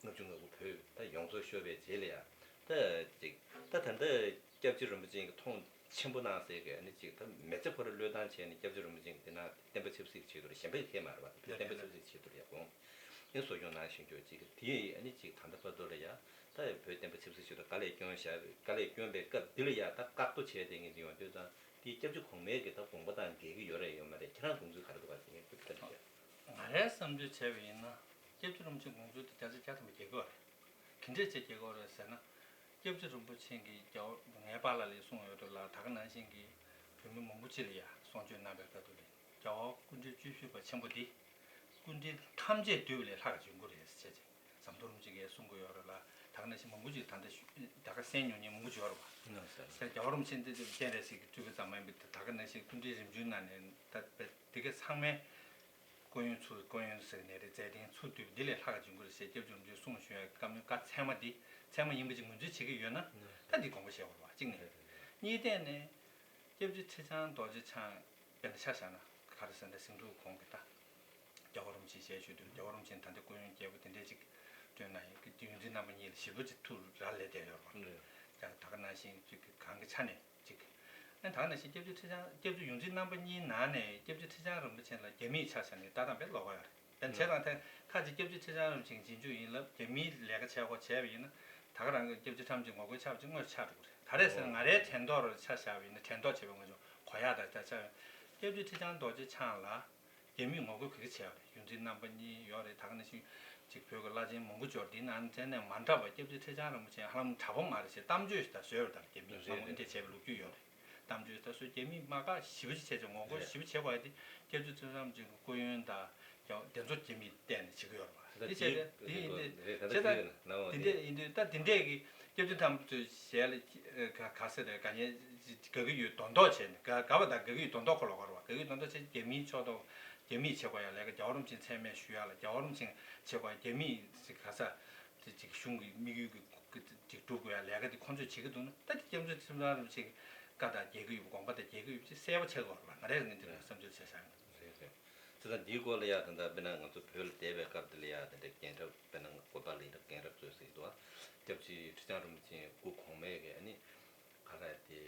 ལྔ་བཅུ་ང་དགུ་བོད་ད་ཡོངས་རྫོགས་ཤོར་བའི་རྗེས་ལ་ཡ་ད་ཅིག་ད་ད་ལྟ་སྐྱབས་རྗེ་རིན་པོ་ཆེ་གིས་མཐོང་ཆེན་པོ་གནང་སའི་གི་ཨ་ནི་ཅིག་ད་མི་ཚེ་ཁོ་རང་བློས་བཏང་བྱས་ནས་སྐྱབས་རྗེ་རིན་པོ་ཆེ་གིས་དེ་ན་བསྟན་པ་ཆབ་སྲིད་ཆེད་དུ་རེད། གཞན་པ་གིས་མཁྱེན་མ་རེད་པ། བསྟན་པ་ཆབ་སྲིད་ཆེད་དུ་རེད་ཡ། དགོངས་ནས་གསོ་སྐྱོང་གནང་བཞིན་ཡོད་ཅིག་དེ་ཨ་ནི་ཅིག་ད་ལྟ་བར་དུ་ལ་ཡ་ད་བོད་བསྟན་པ་ཆབ་སྲིད་ཆེད་དུ་ག་ལས་སྐྱོན་བཞག་ག་ལས་སྐྱོན་པའི་སྐབས་འདི་ལ་ཡ་ད་བཀག་རྡོ་བྱས་བསྡད་མཁན་འདི་ཡོང་དུས་ཙང་དེ་སྐྱབས་རྗེ་གོང་མའི་གི་ད་དགོངས་པ་དང་འགལ་གྱི་ཡོད་རེད་ཡོད་མ་རེད། ཁྱེད་རང་དགོངས་ཚུལ་ག་རེ་འདུག་ག་དེ་ངས་ཐུགས་ཕན་ཞུ། ང་རའི་བསམ་ཚུལ་བྱས་པ་ཡིན་ན་སྐྱབས་རྗེ་རིན་པོ་ཆེ་དགོངས་ཚུལ་དེ་བརྒྱ་ཆ་བརྒྱ་ཐམ་པ་འགལ་གྱི་ཡོད་རེད། ག་འདྲས་བྱས་འགལ་གྱི་ཡོད་རེད་ཟེར་ན། སྐྱབས་རྗེ་རིན་པོ་ཆེ་གིས་རྒྱལ་བ་ངའི་པཱ་ལགས་ལ་གསུངས་ཡོད་འགྲོ་ལ་ད་ག་ནང་བཞིན་གྱི་བོད་མི་མང་པོ་ཅིག་ལ་ཡང་གསུང་ཆོས་གནང་བའི་སྐབས་དུ་ལ་རྒྱལ་བ་སྐུ་ཕྲེང་བཅུ་བཞི་པ་ཆེན་པོ་འདི་སྐུ་ཕྲེང་ཐམས་ཅད་འདུས་པ་ལས་ལྷག་བྱུང་གི་རེད་ཟེར་བྱས་ཟམ་གདོང་རིན་པོ་ཆེ་གིས་གསུང་གི་ཡོད་རེད་ལ། ད་ག་ནང་བཞིན་མང་པོ་ཅིག་ད་ལྟ་ཞུ་ད་ག་གསན་མྱོང་མཁན་མང་པོ་ཅིག་ཡོད་རེད་བ། ཟེར་རྒྱལ་བ་རིན་པོ་ཆེ་འདི་སྤྱན་རས་གཟིགས་ཀྱི་སྤྲུལ་པ་ཙམ་མ་ཡིན་པའི་ད་ག་ནང་བཞིན་སྐུ་ཕྲེང་རིམ་བྱོན་ནང་ནས་ད་དེ་ག་ཚང་མས། སྐུ་ཡོན་ཚུར་སྐུ་ཡོན་ཟེར་ནས་རེད། མཛད་བརྟན་ཚུར་བསྡུས་འདི་ལས་ལྷག་བྱུང་གི་རེད་ཟེར་སྐྱབས་རྗེ་རིན་པོ་ཆེས་གསུངས་བཞག་ཡ་བཀའ་མོལ་བཀའ་ཚད་མ་འདི་ཚད་མ་ཡིན་པ་ཅིག་ངོས་འཛིན་བྱེད་ཀྱི་ཡོད་ན་ད་འདི་དགོངས་པ་བཞེས་དགོས་རེད་བ་གཅིག་ནས། གཉིས་ཐད་ནས་སྐྱབས་རྗེ་ཁྲི་བྱང་རྡོ་རྗེ་འཆང་དཔེར་ན་ཆ་བཞག་ན་ག་རེ་ཟེར་ན་ཟིང་འཁྲུག་གོང་གི་ད་རྒྱལ་བ་རིན་པོ་ཆེ་ཞལ་བཞུགས་དུས་རྒྱལ་བ་རིན་པོ་ཆེས་ད་ལྟ་སྐུ་ཡོན་རྒྱས་པོ་དེ་འདྲས་ཅིག་བསྐྲུན་ན་ཡང་ཡོངས་འཛིན་རྣམ་པ་གཉིས་ལ་ཞེ་པོ་ཅིག་ཐུགས་ར་ལས་བསྡད་ཡོད་རེད་བ། ད་ག་ནང་བཞིན་ཅིག་གང་གི་ཆ་ནས། གཅིག་ཨ་ད་ག་ནང་བཞིན་སྐྱབས་རྗེ་ཁྲི་བྱང་སྐྱབས་རྗེ་ཡོངས་འཛིན་རྣམ་པ་གཉིས་ནང་ནས་སྐྱབས་རྗེ་ཁྲི་བྱང་རིན་པོ་ཆེ་ལ་རྒྱ་མིས་ཆ་བཞག་ནས་ལྟ་སྟངས་དཔེ་ལོགས་ཀ་ཡོད་རེད། དཔེར་ན་བྱས་ཙང་ཐེངས་ཁ་ཅིག་སྐྱབས་རྗེ་ཁྲི་བྱང་རིན་པོ་ཆེ་རྗེས་འཇུག་ཡིན་ལབ་རྒྱ་མིའི་ལས་ཀ་བྱེད་དགོས་བྱས་པ་ཡིན་ན་ད་ག་རང་གི་སྐྱབས་རྗེ་ཁྲི་བྱང་རིན་པོ་ཆེ་ངོ་རྒོལ་ཆགས་པ་ཅིག་དངོས་སུ་ཆགས་འགྲོ་གི་རེད། ད་རེས་ཟེར་ན་ང་རའི་དྲན་ཐོག་རུ་ཆ་བཞག་པ་ཡིན་ན་དྲན་ཐོག་བྱས་པའི་ངོས་བྱུང་གོ་ཡག་དང་ཆ་ཆ་སྐྱབས་རྗེ་ཁྲི་བྱང་རྡོ་རྗེ་འཆང་ལ། རྒྱ་མིས་ངོ་རྒོལ་ག་གི་བྱས་པ་རེད། ཡོངས་འཛིན་རྣམ་པ་གཉིས་ཡོད་རེད། ད་ག་ནང་བཞིན་ཅིག་བོད་ཀྱི་བླ་ཆེན་མང་པོ་འབྱོར་འདི་ནང་ནས་མ་འདྲ་བ་སྐྱབས་རྗེ་ཁྲི་བྱང་རིན་པོ་ཆེ་ཧ་ལམ་དྲག་པོ་མ་རེད་ཞེས་གཏམ་བརྗོད་ཞིག་ད་བཟོས་པ་དང་རྒྱ་མིས་རེད་ཧ་ལམ་རེད་འདི་འདྲས་བྱས་པའི་ལོ་རྒྱུས་ཡོད་རེད། གཏམ་བརྗོད་ད་བཟོས་རྒྱ་མིས་དམག་ཁ་ཞེ་པོ་ཅིག་བྱས་ཙང་ངོ་རྒོལ་རེད་ཞེ་པོ་བྱེད་དགོས་ཡ་དེ་སྐྱབས་རྗེ་ཁྲི་བྱང་རིན་པོ་ཆེ་གི་སྐུ་ཡོན་དང་དེ་ཚོ་རྒྱ་མིས་བལྟས་ནས་བྱེད་ཀྱི་ཡོད་རེད་བ། དེ་བྱས་ཏེ་དེ་ཡིན་དུས་བྱས་ཙང་དེ་འདྲས་ཡིན་དུས་ད་དེ་འདྲས་ཀྱི་སྐྱབས་རྗེ་རྣམ་པ་ཚོའི་ཞལ་ལ་ག་ག་ཟེར་རེད་དགའ་ཉེ་དགའ་གི་ཡོད་མདོག་མདོག་བྱས་ནས་དགའ་དགའ་བ་དང་དགའ་གི་ཡོད་མདོག་མདོག་ཁོ་ལ་གོ་རེད་བ། དགའ་གི་ཡོད་མདོག་མདོག་བྱས་རྒྱ་མིའི་ཕྱོགས་གཏོགས། རྒྱ་མིས་བྱེད་དགོས་ཡ་ལས་ཀ་རྒྱལ་བ་རིན་པོ་ཆེ་མཚན་སྨད་ཞུ་ཡ་ལ་རྒྱལ་བ་རིན་པོ་ཆེ་བྱེད་དགོས་ཡ་རྒྱ་མིས་ཅིག་ག་ས་དེ་ཅིག་གཞུང་གི་དམིགས་ཡུལ་གྱི་ཅིག་སྒྲུབ་དགོས་ཡ་ལས་ཀ་དེ་ཁོང་ཚོས་བྱེད་ཀྱི་འདུག་ན་ད་དེ་སྐྱབས་རྗེ་ཁྲི་བྱང་རིན་པོ་ཆེ་གི་བཀའ་དང་འགལ་གྱི་ཡོད་པ་དགོངས་པ་དང་འགལ་གྱི་ཡོད་པ་ཅིག་གསལ་པོ་ཆགས་དགོས་རེད་བ། ང་རའི་ངོས་འདི་ལ་བསམ་ཚུལ་བྱས་བཞག་ཡིན། རེད་རེད། བྱས་ཙང་འདིའི་སྐོར་ལ་ཡ་ད་ལྟ་དཔེར་ན་ང་ཚོ་བོད་ལ་བསྡད་པའི་སྐབས་འདི་ལ་ཡ་ད་ལྟ་རྒན་རབས་དཔེར་ན་དགོན་པ་ལ་ཡིན་ན་རྒན་རབས་ཚོས་ཟེར་གྱི་འདུག་བ། སྐྱབས་རྗེ་ཁྲི་བྱང་རིན་པོ་ཆེ་སྐུ་གོང་མའི་གི་ཨ་ནི་ག་རེ་དེ་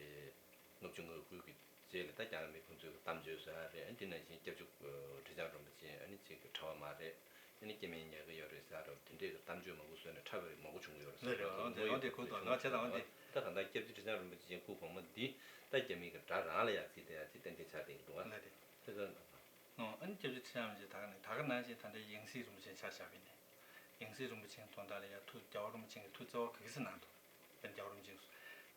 ལྔ་བཅུ་ང་དགུ་གི་ རྗེས་ལ་ད་རྒྱ་མི་ཁོང་ཚོས་གཏམ་བརྗོད་བཟོ་ཡ་རེད། ཨ་ནི་དེ་ནང་བཞིན་སྐྱབས་རྗེ་ཁྲི་བྱང་རིན་པོ་ཆེ་ཨ་ནི་ཅིག་གྲྭ་པ་མ་རེད། ཨ་ནི་སྐྱེ་དམན་ཉར་གི་ཡོད་རེད་ཟེར་ཡ་རེད། དེ་འདྲའི་གཏམ་བརྗོད་མང་པོ་བཟོས་ནས་ཁྲ་བའི་མང་པོ་བྱུང་གི་ཡོད་རེད། ལགས་རེད། འོ་དེ་འོ་དེ་ཁུལ་དུ་ང་བྱས་དང་འོ་དེ། ད་གང་ལྟར་སྐྱབས་རྗེ་ཁྲི་བྱང་རིན་པོ་ཆེ་སྐུ་གོང་མ་འདི་ད་རྒྱ་མི་གི་དགྲ་རང་ལ་ཡ་རྩིས་ཏེ་ཡ་རྩིས་ཏན་ཏན་ཆགས་བསྡད་ཀྱི་འདུག་ཨ། ལགས་རེད། དེ་ཚོ། ཨོ། ཨ་ནི་སྐྱབས་རྗེ་ཁྲི་བྱང་རིན་པོ་ཆེ་ད་ག་ནས་ད་ག་ནང་བཞིན་ད་ལྟའི་ཡང་སྲིད་རིན་པོ་ཆེ་ཆ་བཞག་པ་ཡིན་ནའི། ཡང་སྲིད་རིན་པོ་ཆེའི་དོན་དག་ལ་ཡང་ཐུགས་རྒྱལ་བ་རིན་པོ་ཆེ་གིས་ཐུགས་བརྩེ་བ་ག་གི་སེ་གནང་འདུག་དཔེར་ན་རྒྱལ་བ་རིན་པོ་ཆེ་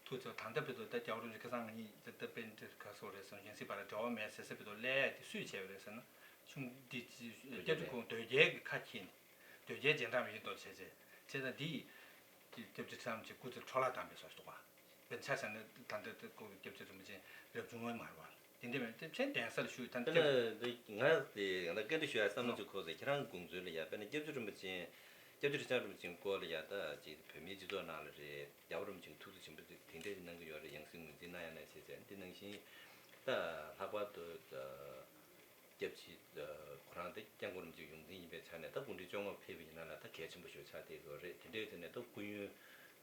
ཐུགས་བརྩེ་བ་ད་ལྟ་བར་དུ་ད་རྒྱལ་བ་རིན་པོ་ཆེ་ཁ་སང་ང་གཉིས་ད་ལྟ་དཔེ་འདིར་ག་སོགས་རེད་ཟེར་ན་ཡང་སྲིད་བར་འབྲེལ་བ་མེད་ཟེར་ཟེར་བར་དུ་སླེབས་ཡ་དེ་སུས་བྱས་པ་རེད་ཟེར་ན། ཆུང་འདི་སྐྱབས་རྗེ་ཁོང་དོལ་རྒྱལ་གྱི་ཁ་འཁྱེར་ནས་དོལ་རྒྱལ་རྗེས་འབྲང་ཡིན་མདོག་བྱས་བྱས་བྱས་ཙང་འདི་ཡིས་སྐྱབས་རྗེ་ཁྲི་བྱང་རིན་པོ་ཆེ་སྐུ་ཚེ་འཕྲོ་བརླག་བཏང་པའི་བཟོ་ཞིག་འདུག་ག་དཔེར་ན་ཆ་བཞག་ན་ད་ལྟ་སྐུ་སྐྱབས་རྗེ་རིན་པོ་ཆེ་རབ་བྱུང་བ་མ་རེད་བ། དེ་འདྲ་མེད་དེ་ཕྱིན་གདན་ས་ལ་བཞུགས་ཡོད་ད་ད་ལྟ་ལྟ་ང་དེ་ང་བཀའ་འདྲི་ཞུ་ཡ་བསམ་བློ་ཅིག་འཁོར་སོང་། ཁྱེད་རང་དགོངས་ཚུལ་ལ་ཡ་དཔེར་ན་སྐྱབས་རྗེ་རིན་པོ་ཆེ་སྐྱབས་རྗེ་ཁྲི་བྱང་རིན་པོ་ཆེའི་སྐོར་ལ་ཡ་ད་ཅིག་བོད་མིའི་སྤྱི་ཚོགས་ནང་ལ་རེད། རྒྱལ་བ་རིན་པོ་ཆེ་ཐུགས་རྗེ་ཆེན་པོ་དེ་འདྲ་ཞིག་གནང་གི་ཡོད་རེད། ཡང་སྲིད་ངོས་འཛིན་གནང་ཡ་ན་བྱས་ཙང་འདི་ནང་བཞིན་ད་ལྷག་པར་དུ་སྐྱབས་རྗེ་ཁོ་རང་དེ་སྐྱབས་མགོན་རིན་པོ་ཆེའི་ཡོངས་འཛིན་ཡིན་པའི་ཆ་ནས་ད་སྐུ་ཕྲེང་བཅོ་ལྔ་ཕེབས་པ་ཡིན་ན་ལ་ད་གལ་ཆེན་པོ་ཞིག་ཆགས་བསྡད་ཡོད་རེད། དེ་འདྲའི་ཐད་ནས་ད་སྐུ་ཡོན་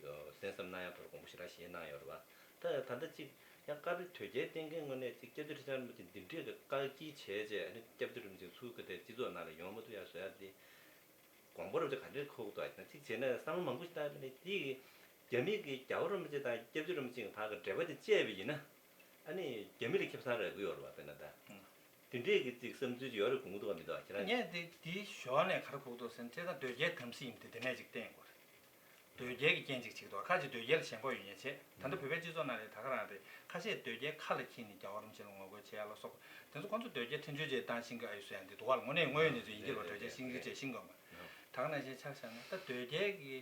གསན་བསམ་གནང་ཡ་ཐོག་དགོངས་པ་ཞེ་དྲག་བཞེས་གནང་ཡོད་རེད་བ། ད་ད་ལྟ་ཅིག་ཡང་བཀའ་བརྒྱུད་དོལ་རྒྱལ་བསྟེན་མཁན་ངོས་ནས་ཅིག་སྐྱབས་རྗེ་ཁྲི་བྱང་རིན་པོ་ཆེ་འདི་འདྲའི་གི་བཀག་སྐྱིལ་བྱས་རྗེས་ཨ་ནི་སྐྱབས་རྗེ་རིན་པོ་ཆེ་ཚུར་གི་དེ་སྤྱི་ཚོགས་ནང་ལ་ཡོང་མ་ཐུབ་ཡ་བཟོ་ཡ་འདི་དགོངས་པ་རབ་ཅིག་ག་འདྲའི་འཁོར་གི་འདུག་ཨ་ཅིག་བྱས་ན་བསམ་བློ་མང་པོ་ཞིག་བཏང་ཡ་ནི་འདི་རྒྱ་མི་གི་རྒྱལ་བ་རིན་པོ་ཆེ་དང་སྐྱབས་རྗེ་རིན་པོ་ཆེ་གི་བར་གི་འབྲེལ་བ་དེ་བཅད་པ་ཡིན་ན་ཨ་ནི་རྒྱ་མི་ལ་ཁེ་བཟང་རག་གི་ཡོད་རེད་བ། དཔེར་ན་ད། དེ་འདྲས་ཀྱི་ཅིག་བསམ་ཚུལ་ཅིག་ཡོད་རེད་དགོངས་ཀྱི་འདུག་ག་མི་འདུག་ག་ཁྱེད་རང་། ངས་འདི་འདིའི་ཞོར་ནས་ག་རེ་གོ་གི་འདུག་ཟེར་ན་ཁྱེད་རང་དོལ་རྒྱལ་དམ་སྲི་ཡིན་དེ་དེ་ནས་ཅིག་བསྟན་དགོས་རེད། དོལ་རྒྱལ་གྱི་རྐྱེན་ཅིག་བྱེད་ཀྱི་འདུག་ཁ་ཅིག་དོལ་རྒྱལ་ལ་ཞེན་ཁོག་ཡོད་མཁན་བྱས་ད་ལྟ་བོད་པའི་སྤྱི་ཚོགས་ནང་ལ་ད་ག་རང་རེད། ཁ་ཤས་དོལ་རྒྱལ་ཁ་ལ་འཁྱེར་ནས་རྒྱལ་བ་རིན་པོ་ཆེ་ལ་ངོ་རྒོལ་བྱེད་ཡ་ལ་སོགས་དེ་ཚོ་ཁོང་ཚོ་དོལ་རྒྱལ་མཐུན་སྦྱོར་བྱས་བཏང་ཤེས་ཀྱི་ཨ་ཡོད་ཟེར་ཡ་འདི་འདུག་ག་ལ་དངོས་གནས་དངོས་ཡོད་གནས་ཚུལ་ཡིན་གྱི་རེད་བ། དོལ་རྒྱལ་ཤེས་ཀྱི་བྱས་ཤེས་དགོས་མ་ད་ག་ནང་བཞིན་ཆ་བཞག་ན་ད་དོལ་རྒྱལ་གྱི་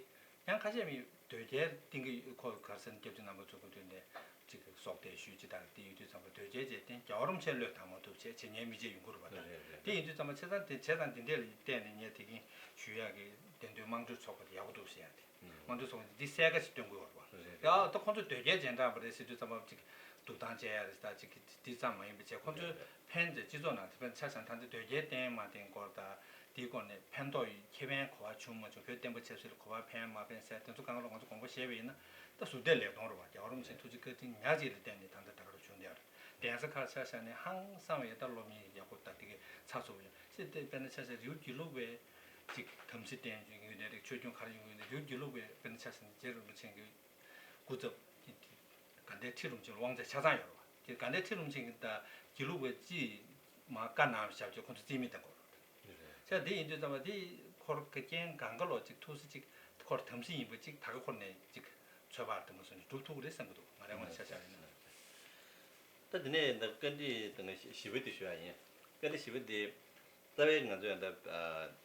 ཡང་ཁ་ཤས་མི་དོལ་རྒྱལ་བསྟེན་གྱི་ཁོ་གར་སོང་སྐྱབས་རྗེ་རྣམ་པ་ཚོ་གི་དུས་ནས་ཅིག་སྲོག་གཏད་ཞུས་ཅི་དང་དེ་ཡོད་དུས་ཙམ་པ་དོལ་རྒྱལ་བྱས་བསྟེན་རྒྱལ་བ་རིན་པོ་ཆེ་བློས་བཏང་མ་ཐུབ་བྱས་བྱེད་མཁན་མི་བྱེད་ཡོང་གི་རེད་པ། ད་རེད་རེད་དེ་ཡིན་དུས་ཙམ་པ་བྱས་ཙང་དེ་བྱས་ཙང་དེ་འདྲས་ལ་བལྟས་ནས་ངས་དེ་གིན་ཞུ་ཡག་གི་བདེན་དོན་དམངས་ཁྲོད་ཚོགས་པ་དེ་ཡག་པོ་འདུག་ཟེར་ཡག་དེ་དམངས་ཁྲོད་ཚོགས་པ་འདི་གསལ་ཁ་ཞིག་སྟོན་དགོས་པ་རེད་པ། རེད་རེད། ཡ་ད་ཁོང་ཚོ་དོལ་རྒྱལ་རྗེས་འབྲང་པ་རེད་ཟེར་དུས་ཙམ་པ་ཅིག་སྡུག་ཐང་བྱས་ཡ་རེད་ད་ཅིག་དེ་ཙམ་མ་ཡིན་པ་བྱས་ཁོང་ཚོའི་རེད་རེད། ཕན་ཚུན་སྤྱི་ཚོགས་ནང་དེ་ཕན་ཆ་བཞག་ད་ལྟ་དོལ་རྒྱལ་བསྟེན་མ་བསྟེན་སྐོར་དང་དེའི་སྐོར་ནས་ཕན་ཐོགས་ཡོད་ཁེ་ཕན་ག་པར་བྱུང་མ་བྱུང་བོད་བསྟན་པ་ཆབ་སྲིད་ལ་ག་པར་ཕན་མ་ཕན་ཟེར་དེ་ཚོ་གང་ག་ལ་ང་ཚོ་དགོངས་པ་བཞེས་པ་ཡིན་ན་ད་ཟུར་བལྟས་ལེགས་མཐོང་རེད་པ། རྒྱལ་བ་རིན་པོ་ཆེ་ཐུགས་རྗེ་བཀའ་དྲིན་ཉག་གཅིག་ལ་བརྟེན་ནས་ད་ལྟ་ད་ག་རུ་བྱུང་བསྡད་ཡོད་རེད། གདན་ས་ཁག་ཆ་བཞག་ནས་ཧང་སང་བའི་ད་སློབ་གཉེར་ཡག་པོ་ད་དེ་གའི་ཚགས་ཚུད་པོ་ཡོད་ཅེས་དེ་དཔེར་ན་ཆ་བཞག་རི་བོ་དགེ་ལུགས་པའི་ཅིག་དམ་ཚིག་བསྟེན་ཡོང་ནས་རེད། ཆོས་སྐྱོང་ག་རེ་ཡོང་ནས་རི་བོ་དགེ་ལུགས་པའི་དཔེར་ན་ཆ་བཞག་ན་རྗེ་རིན་པོ་ཆེ་གི་སྐུ་ཚབ་དགའ་ལྡན་ཁྲི་རིན་པོ་ཆེ་ལ་དབང་ཚད་ཆ་ཚང་ཡོད་རེད་པ། དེ་དགའ་ལྡན་ཁྲི་རིན་པོ་ཆེ་གིས་ད་དགེ་ལུགས་པའི་སྤྱི་མ་བཀའ་གནང་བཞག་བྱས་ཁོང་ཚོ་རྩིས་མེད་བཏང་དགོས་རེད། བྱས་དེ་ཡིན་དུས་ཙམ་པ་དེ་ཁོར་གི་རྐྱེན་གང་ག་ལོ་ཅིག་ཐུགས་སུ་ཅིག་ཁོར་དམ་སྲི་ཡིན་པ་ཅིག་ད་ག་ཁོར་ནས་ཅིག་ཚོད་དཔག་དེ་མོ་སོང་ནས་སྒྲུབ་ཐུབ་ཀྱི་རེད་བསམ་གྱི་འདུག་ང་རའི་ངོས་ནས་ཆ་བཞག་ཡིན་ན། ད་དེ་ནས་ད་བཀའ་འདྲི་དང་བཞི་པ་དེ་ཞུ་ཡ་ཡིན། བཀའ་འདྲི་བཞི་པ་དེ་རྩ་བའི་ང་ཚོས་ད། ད་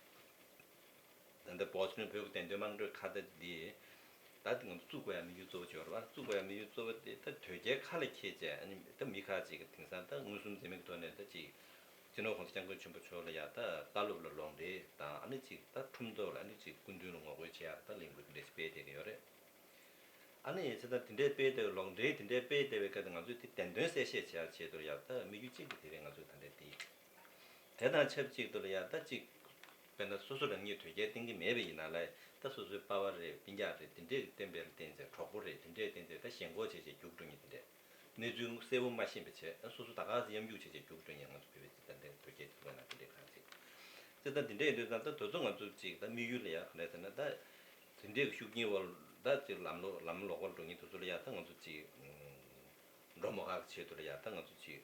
ལྟ་བོ་སི་ཊོན་བོད་ཀྱི་བདེན་དོན་དམངས་ཁྲོད་ཁ་བརྡ་འདི་ད་ང་ཚོ་བཙུགས་དགོས་ཡ་དམིགས་ཡུལ་གཙོ་བོ་ཅིག་ཡོད་རེད་པ། བཙུགས་དགོས་ཡ་དམིགས་ཡུལ་གཙོ་བོ་དེ་ད་དོལ་རྒྱལ་ཁ་ལ་འཁྱེར་བྱས་ཨ་ནི་ད་མི་ཁག་ཅིག་གི་དེང་སང་ད་མངོན་སུམ་འཛེམ་མེད་ཀྱི་ཐོག་ནས་ད་ཅིག་སྤྱི་ནོར་༸གོང་ས་༸སྐྱབས་མགོན་ཆེན་པོ་མཆོག་ལ་ཡ་ད་བཀའ་སློབ་ལ་ལོག་འགྲེལ་དང་ཨ་ནི་ཅིག་ད་ཁྲིམས་ཐོག་ལ་ཨ་ནི་ཅིག་སྐུ་མདུན་ལ་ངོ་རྒོལ་བྱེད་ཡ་ད་གླེང་དགོས་དེ་འདྲ་ཞིག་སྤེལ་བསྡད་ཀྱི་ཡོད་རེད། ཨ་ནི་བྱས་ཙང་དེ་འདྲའི་སྤེལ་བསྡད་ལོག་འགྲེལ་དེ་འདྲའི་སྤེལ་བསྡད་པའི་སྐབས་དེ་ང་ཚོས་དེ་བདེན་དོན་གསལ་བཤད་བྱེད་ཡ་ཆེད་དུ་ལ་ཡ་ད་དམིགས་ཡུལ་གཅིག་དེ་དེ་རེད། ང་ཚོས་ད་ལྟ་དེ། དེ་དང་ཆབས་ཅིག་ཏུ་ལ་ཡ་ད་ཅིག་དཔེར་ན་སོ་སོ་རང་ཉིད་དོལ་རྒྱལ་བསྟེན་གྱི་མེད་པ་ཡིན་ན་ལ་ད་སོ་སོའི་པ་ཕ་རེད་སྤུན་ཀྱག་རེད་དེ་འདྲས་ཀྱི་བསྟན་པ་ལ་བརྟེན་ཚེ་གྲོགས་པོ་རེད་དེ་འདྲས་བསྟེན་ཚེ་ད་ཞེན་ཁོག་བྱས་བྱས་རྒྱུགས་འགྲོ་མཁན་དེ་འདྲས་གནས་ཚུལ་གསལ་པོ་མ་ཤེས་པ་བྱས་ད་སོ་སོ་ད་ག་ཚོད་གཡམ་རྒྱུགས་བྱས་བྱས་རྒྱུགས་འགྲོ་མཁན་ང་ཚོ་བོད་པའི་སྤྱི་ཚོགས་འདི་དོལ་རྒྱལ་ཐུབ་པ་ན་དེ་འདྲས་ཁག་ཅིག་ཅེས་ད་དེ་འདྲས་ཡིན་དུས་ད་ད་དེ་ཚོ་ང་ཚོ་ཅིག་ད་དམིགས་ཡུལ་ལ་ཡ་ག་འདྲས་ཟེར་ན་ད་དེ་འདྲས་ཀྱི་ཤུགས་རྐྱེན་འོག་ད་ཅིག་ལམ་ལོག་ལམ་ལོག་པར་འགྲོ་མཁན་དེ་ཚོ་ལ་ཡ་ད་ང་ཚོ་ཅིག་འགྲོ་མ་ཁག་ཆེད་དུ་ལ་ཡ་ད་ང་ཚོ་ཅིག་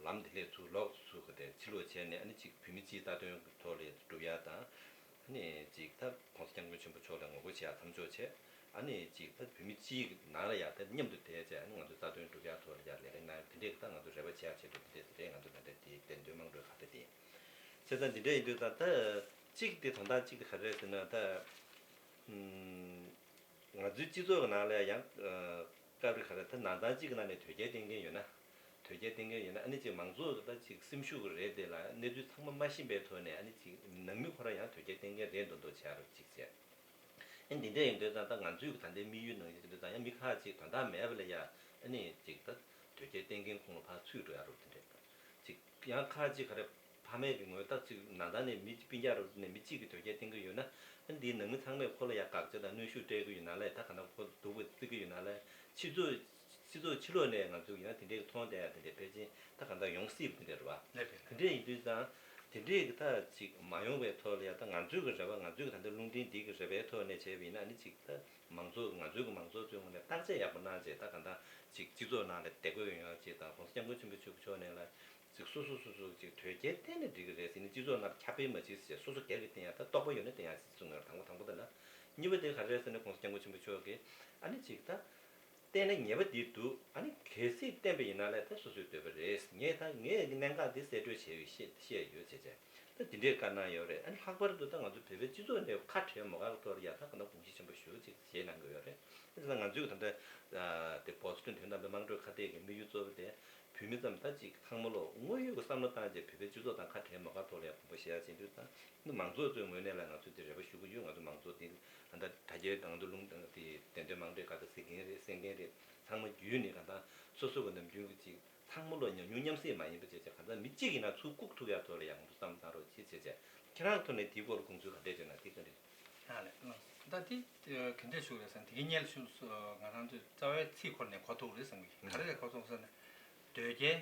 ལམ་དེ་ལས་ཚུར་ལོག་ཚུར་ག་དེ་ཕྱིར་ལོག་བྱས་ནས་ཨ་ནི་ཅིག་བོད་མི་སྤྱིའི་རྩ་དོན་གྱི་ཐོག་ལ་སྒྲུབ་ཡ་དང་ཨ་ནི་ཅིག་ད་༸གོང་ས་༸སྐྱབས་མགོན་ཆེན་པོ་མཆོག་ལ་ངོ་རྒོལ་བྱེད་ཡ་མཚམས་འཇོག་བྱས་ཨ་ནི་ཅིག་ད་བོད་མི་སྤྱིའི་ནང་ལ་ཡ་ད་མཉམ་དུ་བསྡད་བྱས་ཨ་ནི་ང་ཚོ་རྩ་དོན་སྒྲུབ་ཡ་ཐོག་ལ་ཡ་ལས་ཀ་གནང་དེ་འདྲས་ད་ང་ཚོ་རེ་བ་བྱེད་ཡ་ཆེད་དུ་དེ་འདྲས་དེ་རེད། ང་ཚོ་ད་ལྟ་དེའི་བདེན་དོན་དམངས་ཁྲོད་ཁ་བརྡ་དེ་བྱས་ཙང་དེ་འདྲས་ཡིན་དུས་ད་ད་ཅིག་དེ་དོན་དག་ཅིག་དེ་ག་རེ་རེད་ཟེར་ན་ད། ང་ཚོའི་སྤྱི་ཚོགས་ཀྱི་ནང་ལ་ཡང་སྐབས་རེ་ག་རེ་ད་ནང་ཚང་གཅིག་གི་ནང་ནས་དོལ་རྒྱལ་བསྟེན་མཁན་ཡོད་ན། དོལ་རྒྱལ་བསྟེན་མཁན་ཡོད་ན་ཨ་ནི་ཅིག་མང་ཚོགས་ཀྱི་ད་ཅིག་སེམས་ཤུགས་རེད་དེ་ལ་གནས་ཚུལ་ཚང་མ་མ་ཤེས་པའི་ཐོག་ནས་ཨ་ནི་ཅིག་ནང་མི་ཁོ་རང་ཡང་དོལ་རྒྱལ་བསྟེན་མཁན་རེད་མདོག་མདོག་བྱས་རོགས་གཅིག་བྱས། ཨ་ནི་འདི་འདྲ་ཡིན་དུས་ཙང་ད་ང་ཚོའི་ད་ལྟའི་དམིགས་ཡུལ་ནང་བཞིན་དུ་ད་ཡང་མི་ཁག་ཅིག་དོན་དག་མེད་པ་ལ་ཡ་ཨ་ནི་ཅིག་ད་དོལ་རྒྱལ་བསྟེན་མཁན་ཁོང་ལ་ཕར་ཚུད་འགྲོ་ཡ་རོགས་དེ་འདྲས་ད་ཅིག་ཡང་ཁག་ཅིག་ག་རེ། ཕ་མེས་ཀྱི་ངོས་ད་ཅིག་ནང་ད་ནས་མི་སྤུན་ཀྱག་རུ་ནས་མི་གཅིག་གིས་དོལ་རྒྱལ་བསྟེན་གྱི་ཡོད་ན་ཨ་འདིའི་ནང་མི་ཚང་མས་ཁོ་ལ་ཡ་དགག་བྱ་དང་གནོན་ཤུགས་སྤྲད་ཀྱི་ཡོད་ན་ལས་ད་ག་ན་ཁོ་སྡུག་པོ་བརྩི་གི་ཡོད་ན་ལས་ཕྱི་ཚོགས་ སྤྱི་ཚོགས་ཕྱི་ལོགས་ནས་ང་ཚོས་ཡིན་ན་དེ་འདྲའི་མཐོང་བསྡད་ཡ་དེ་འདྲའི་ཕལ་ཆེར་ད་གང་ལྟར་ཡོང་སྲིད་པ་དེ་འདྲ་རེད་བ། ལགས་རེད། དེ་འདྲ་ཡིན་དུས་ཙང་དེ་འདྲའི་གི་ད་ཅིག་མ་ཡོང་བའི་ཐོག་ལ་ཡ་ད་ང་ཚོའི་གི་རེ་བ། ང་ཚོའི་གི་ད་ལྟ་རླུང་འཕྲིན་འདི་གི་རེ་བའི་ཐོག་ནས་བྱས་པ་ཡིན་ན་ནི་ཅིག་ད་མང་ཚོགས། ང་ཚོའི་གི་མང་ཚོགས་ཚོའི་ངོས་ནས་བརྟག་དཔྱད་ཡག་པོ་གནང་བྱས། ད་གང་ལྟར་ཅིག་སྤྱི་ཚོགས་ནང་ལ་བདེ་འཁོད་ཡོང་ཡ་ཅིག་དང་། ༸གོང་ས་༸སྐྱབས་མགོན་ཆེན་པོ་མཆོག་མཆོག་ནས་ལ་ཅིག་སོ་སོ་སོ་སོ་ཅིག་དོལ་རྒྱལ་བསྟེན་ནས་འགྲིག་གི་རེད་ཟེར་ནས། སྤྱི་ཚོགས་ནང་ལ་ཁྱབ་སྤེལ་མ་བྱེད་ཟེར། སོ་སོ་སྒེར་གྱི་བསྟེན་ཡ། ད་རྟོགས་པ་ཡོད་ན་བསྟེན་ཡ་ཟེར་གསུངས་ཡོད། དང་པོ་དང་པོ་དེ་ལ། གཉིས་པ་དེ་ག་རེ་རེད་ཟེར་ན། ༸གོང་ས་༸སྐྱབས་མགོན་ཆེན་པོ་མཆོག་གིས་ཨ་ནི་ཅིག་ད་བསྟེན་ན་ཉེས་པ་འདི་འདུག་ཨ་ནི་གལ་སྲིད་བསྟེན་པ་ཡིན་ན་ལས་ད་སོ་སོའི་འདོད་པ་རེད། ངས་ད་ངས་གནད་འགག་འདི་གསལ་བཀྲོལ་བྱས་ཡོད། བཤད་བཤད་ཡོད་བྱས་བྱས། ད་འདི་འདྲའི་བཀའ་གནང་ཡོད་རེད། ཨ་ནི་ལྷག་པར་དུ་ད་ང་ཚོ་བོད་པའི་སྤྱི་ཚོགས་ནས་ཁ་བྲལ་མ་དགའ་ཐོག་ལ་ཡ་ད་ག་ན་དགོངས་གཞི་ཆེན་པོ་ཞེ་པོ་ཅིག་བཞེས་གནང་གི་ཡོད་རེད། དེ་ཚོ་ང་ཚོས་ད་ལྟ་དེ་བོ་སི་ཊོན་དོན་དམ་པའི་དམངས་ཁྲོད་ཁ་གཏད་ཀྱི་དམིགས་ཡུལ་གཙོ་བོ་དེ་བོད་མི་ཙམ་ད་ཅིག་ཚང་མ་ལོ་དངོས་ཡོད་ཀྱི་བསམ་བློ་བཏང་བྱས་བོད་པའི་སྤྱི་ཚོགས་དང་ཁ་བྲལ་མ་དགའ་ཐོག་ལ་ཡ་དགོངས་པ་བཞེས་ཡ་བྱེད་དུས་ད་ནི་མང་ཚོགས་ཚོའི་ངོས་ནས་ལ་ང་ཚོས་དེ་རེ་བ་ཞུ་གི་ཡོད། ང་ཚོ་མང་ཚོགས་དེ་ད་ལྟ་དྲ་རྒྱའི་ནང་དུ་རླུང་དང་དེ་བདེན་དོན་དམངས་ཁྲོད་ཁ་གཏད་གཟིགས་མཁན་རེད། གསན་མཁན་རེད། ཚང་མ་བརྒྱུད་ནས་གང་ལྟར་སོ་སོ་གི་ནམ་རྒྱུན་གྱི་ཅིག་ཚང་མ་ལོ་ཉམས་མྱོང་མཉམ་བསྲེས་མ་ཡིན་པ་བྱས་བྱས་གང་ལྟར་མི་གཅིག་ཡིན་ན་ཚུར་བཀུག་ཐུབ་ཡ་ཐོག་ལ་ཡང་ང་ཚོ་བསམ་བློ་བཏང་རོགས་བྱེད་བྱས་བྱས། ཁྱེད་རང་ཐོག་ནས་དེའི་སྐོར་དགོངས་ཚུལ་ག་འདྲས་བརྗོད་ན་དེ་ག་འདྲས། ཡང་ལས་ད་དེ་ག་འདྲས་ཞུ་རེད་ཟེར་ན། དེ་གའི་སྔོན་ལ་ཞུ་ང་རང་ཚོས་རྩ་བའི་ཚིག་ཁོ་ནས་གོ་ཐུབ་རེད་བསམ་གི། ག་རེ་ལས་གོ་ཐུབ་ཟེར་ན། དོལ་རྒྱལ་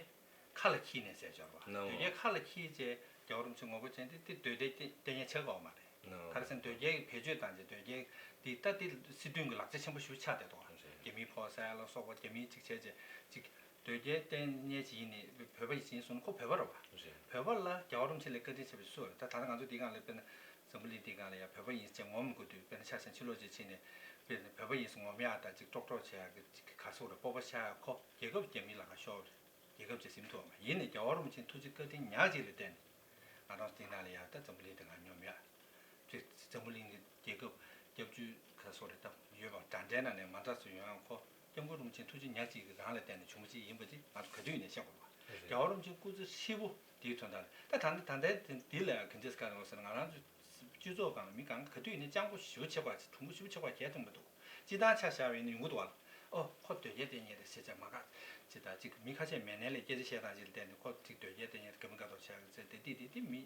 ཁ་ལ་འཁྱེར་ནས་ཟེར་འབྱོར་བ། ནའོ། དོལ་རྒྱལ་ཁ་ལ་འཁྱེར་བྱས་རྒྱལ་བ་རིན་པོ་ཆེ་ངོ་རྒོལ་བྱས་ཏེ་དེ་དོལ་རྒྱལ་བསྟེན་མཁན་ཆགས་ཀྱི་ཡོད་མ་རེད། ནའོ། ག་རེ་ཟེར་ན་དོལ་རྒྱལ་གྱི་བེད་སྤྱོད་བཏང་བྱས་དོལ་རྒྱལ་འདི་ད་དེ་སྲིད་དོན་གྱི་ལག་ཆ་ཆེན་པོ་ཞེ་པོ་ཆགས་བསྡད་འདུག་རེད། རྒྱ་མིའི་ཕོ་བསད་ལ་སོགས་པ་རྒྱ་མིའི་ཅིག་བྱས་བྱས་ཅིག་དོལ་རྒྱལ་བསྟེན་མཁན་ཅིག་ཡིན་ནི་བོད་པ་ཡིན་སོང་ན་ཁོ་བོད་པ་རེད་བ། རེད། བོད་པ་ལ་རྒྱལ་བ་རིན་པོ་ཆེ་ལ་བཀའ་དྲིན་ཆེ་བ་ཞིག་སུ་རེད། ད་ད་ལྟ་ང་ཚོ་འདི་སྒང་ལ་དཔེར་ན་འཛམ་བུ་གླིང་འདི་སྒང་ལ་ཡང་བོད་པ་ཡིན་ཟེར་ངོམ་དགོས་དུས། དཔེར་ན་ཆ་བཞག་ཕྱི་ལོགས་ཅིག་ཕྱིན་ནས་དཔེར་ན་བོད་པ་ཡིན་ཟེར་ངོམ་ཡག་དང་ཅིག་ཀྲོག་ཀྲོག་བྱེད་ཡག་གི་ཅིག་ག་རེ་ཟེར་དགོས་རེད། སྤོབས་པ་ཆགས་ཡག་ཁོ་རྒྱལ་ཁབ་རྒྱ་མིའི་ལག་ཁ་ཤོར་རེད། རྒྱལ་ཁབ་ཅིག་ཟིན་ཐུབ་མ་ཡིན་ནས་རྒྱལ་བ་རིན་པོ་ཆེའི་ཐུགས་རྗེ་བཀའ་དྲིན་ཉག་གཅིག་ལ་བརྟེན་ནས་ང་རང་ཚོ་འདི་ནང་ལ་ཡང་ད་འཛམ་བུ་གླིང་འདི་སྒང་སྙོམས་ཡ། ཅིག་འཛམ་བུ་གླིང་གི་རྒྱལ་ཁབ་སྐྱབས་བཅོལ་ཁ་སོགས་རེ་ད་ཡོད་པ་འདྲ་འདྲའི་ནང་ནས་མ་འདྲ་ཚོ་ཡོང་ཡང་ཁོ་སྐྱབས་མགོན་རིན་པོ་ཆེའི་ཐུགས་རྗེ་ཉག་གཅིག་གི་རང་ལ་བརྟེན་ནས་བྱུང་བ་ཅིག་ཡིན་པ་ཅིག་ང་ཚོ་ག་དུས་ཡིན་ནས་ཤེས་དགོས་པ། རེད། རྒྱལ་བ་རིན་པོ་ཆེའི་སྐུ་ཚེ་ཧྲིལ་པོ་འདིའི་དོན་དག་ལ་ད་ད་ལྟ་ད་ལྟའི་འདི་ལ་ཡང་ག་འདྲས་ག་རེ་ཟེར་ན། ང་རང་ཚོ་སྤྱི་ཚོགས་སྒང་ལ་མི་སྒང་ག་དུས་ཡིན་ནས་སྤྱང་པོ་ཞེ་པོ་ཆེ་བ་ཅིག་གྲུང་པོ་ཞེ་པོ་ཆེ་བ་གལ་ཐོན་པ་འདུག་སྤྱིར་བཏང་ཆ་བཞག་པ་ཡིན་ན་ཡོང་གི་འདུག་བ། ཨོ་ཁོ་དོལ་རྒྱལ་བསྟེན་མཁན་རེད་ཟེར་བྱས་མ་དགའ་ཅིག་དང་ཅིག་མི་ཁ་ཤས་མེད་ནའི་ལས་སྐད་ཆ་བཤད་སྟངས་ཅིག་ལ་བརྟེན་ནས་ཁོ་ཅིག་དོལ་རྒྱལ་བསྟེན་མཁན་དགའ་མི་དགའ་མདོག་བྱས་ཟེར་དེ་དེ་དེ་དེ་མི་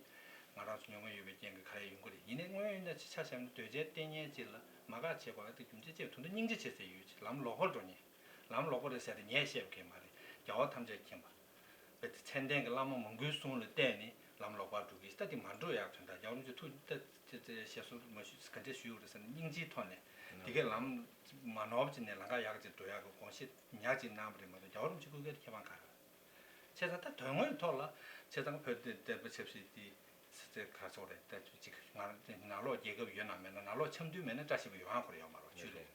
ང་རང་ཚོ་ཉོ་མཁན་ཡོད་པའི་རྐྱེན་གྱིས་ག་རེ་ཡོང་གི་རེད། ཡིན་ནའི་དངོས་ཡོད་ན་ཆ་བཞག་ན་དོལ་རྒྱལ་བསྟེན་མཁན་ཅིག་ལ་མ་དགའ་བྱེད་དགོས་ཡ་དེ་རྒྱུ་མཚན་ཅིག་དོན་དུ་སྙིང་རྗེ་ཆེ་ཟེར་ཡོད་ཅིག་ལམ་ལོག་པར་འགྲོ་མཁན། ལམ་ལོག་པ་རེད་ཟེར་ཏེ་ངས་བཤད་པ་མཁན་མ་རེད། རྒྱལ་བ་ཐམས་ཅད་མཁྱེན་པ། བོད་དེ་མཚན་ལྡན་གྱི་བླ་མ་མང་པོའི་གསུང་ལ་བརྟེན་ནས་ལམ་ལོག་པར་འགྲོ་གི། ད་དེ་མ་འགྲོ་ཡག་དོན་དག་རྒྱལ་བ་རིན་པོ་ཆེ་ཐུགས་ད་ཅེ་ཅེ་ཞེ་སོར་མ་ཞུ་ག་འདྲས་ཞུ་ཡོད་རེད་ཟེར་ན་སྙིང་རྗེའི་ཐོག་ནས་དེ་གའི་ལམ་མ་ནོར་བ་ཅིག་ནས་ལམ་ཁ་ཡག་ཅིག་འགྲོ་ཡག་གི་དགོངས་བཞེས་ཉག་ཅིག་གནང་བ་རེད་མ་གཏོགས་རྒྱལ་བ་རིན་པོ་ཆེ་སྐུ་སྒེར་ཁེ་ཕན་ག་རེ། བྱས་ཙང་ད་དོན་དངོས་ཐོག་ལ་བྱས་ཙང་བོད་དེ་བསྟན་པ་ཆབ་སྲིད་དེ་སྲིད་ག་ཚོགས་རེད། ད་ཅིག་ང་རང་ནང་ལོགས་རྒྱལ་ཁབ་ཡོད་ན་མེད་ན་ནང་ལོགས་འཆམ་མཐུན་མེད་ན་བཀྲ་ཤིས་པ་ཡོང་ཡག་ཁོ་ར་ཡོད་མ་རེད་ཆོས་ལུགས།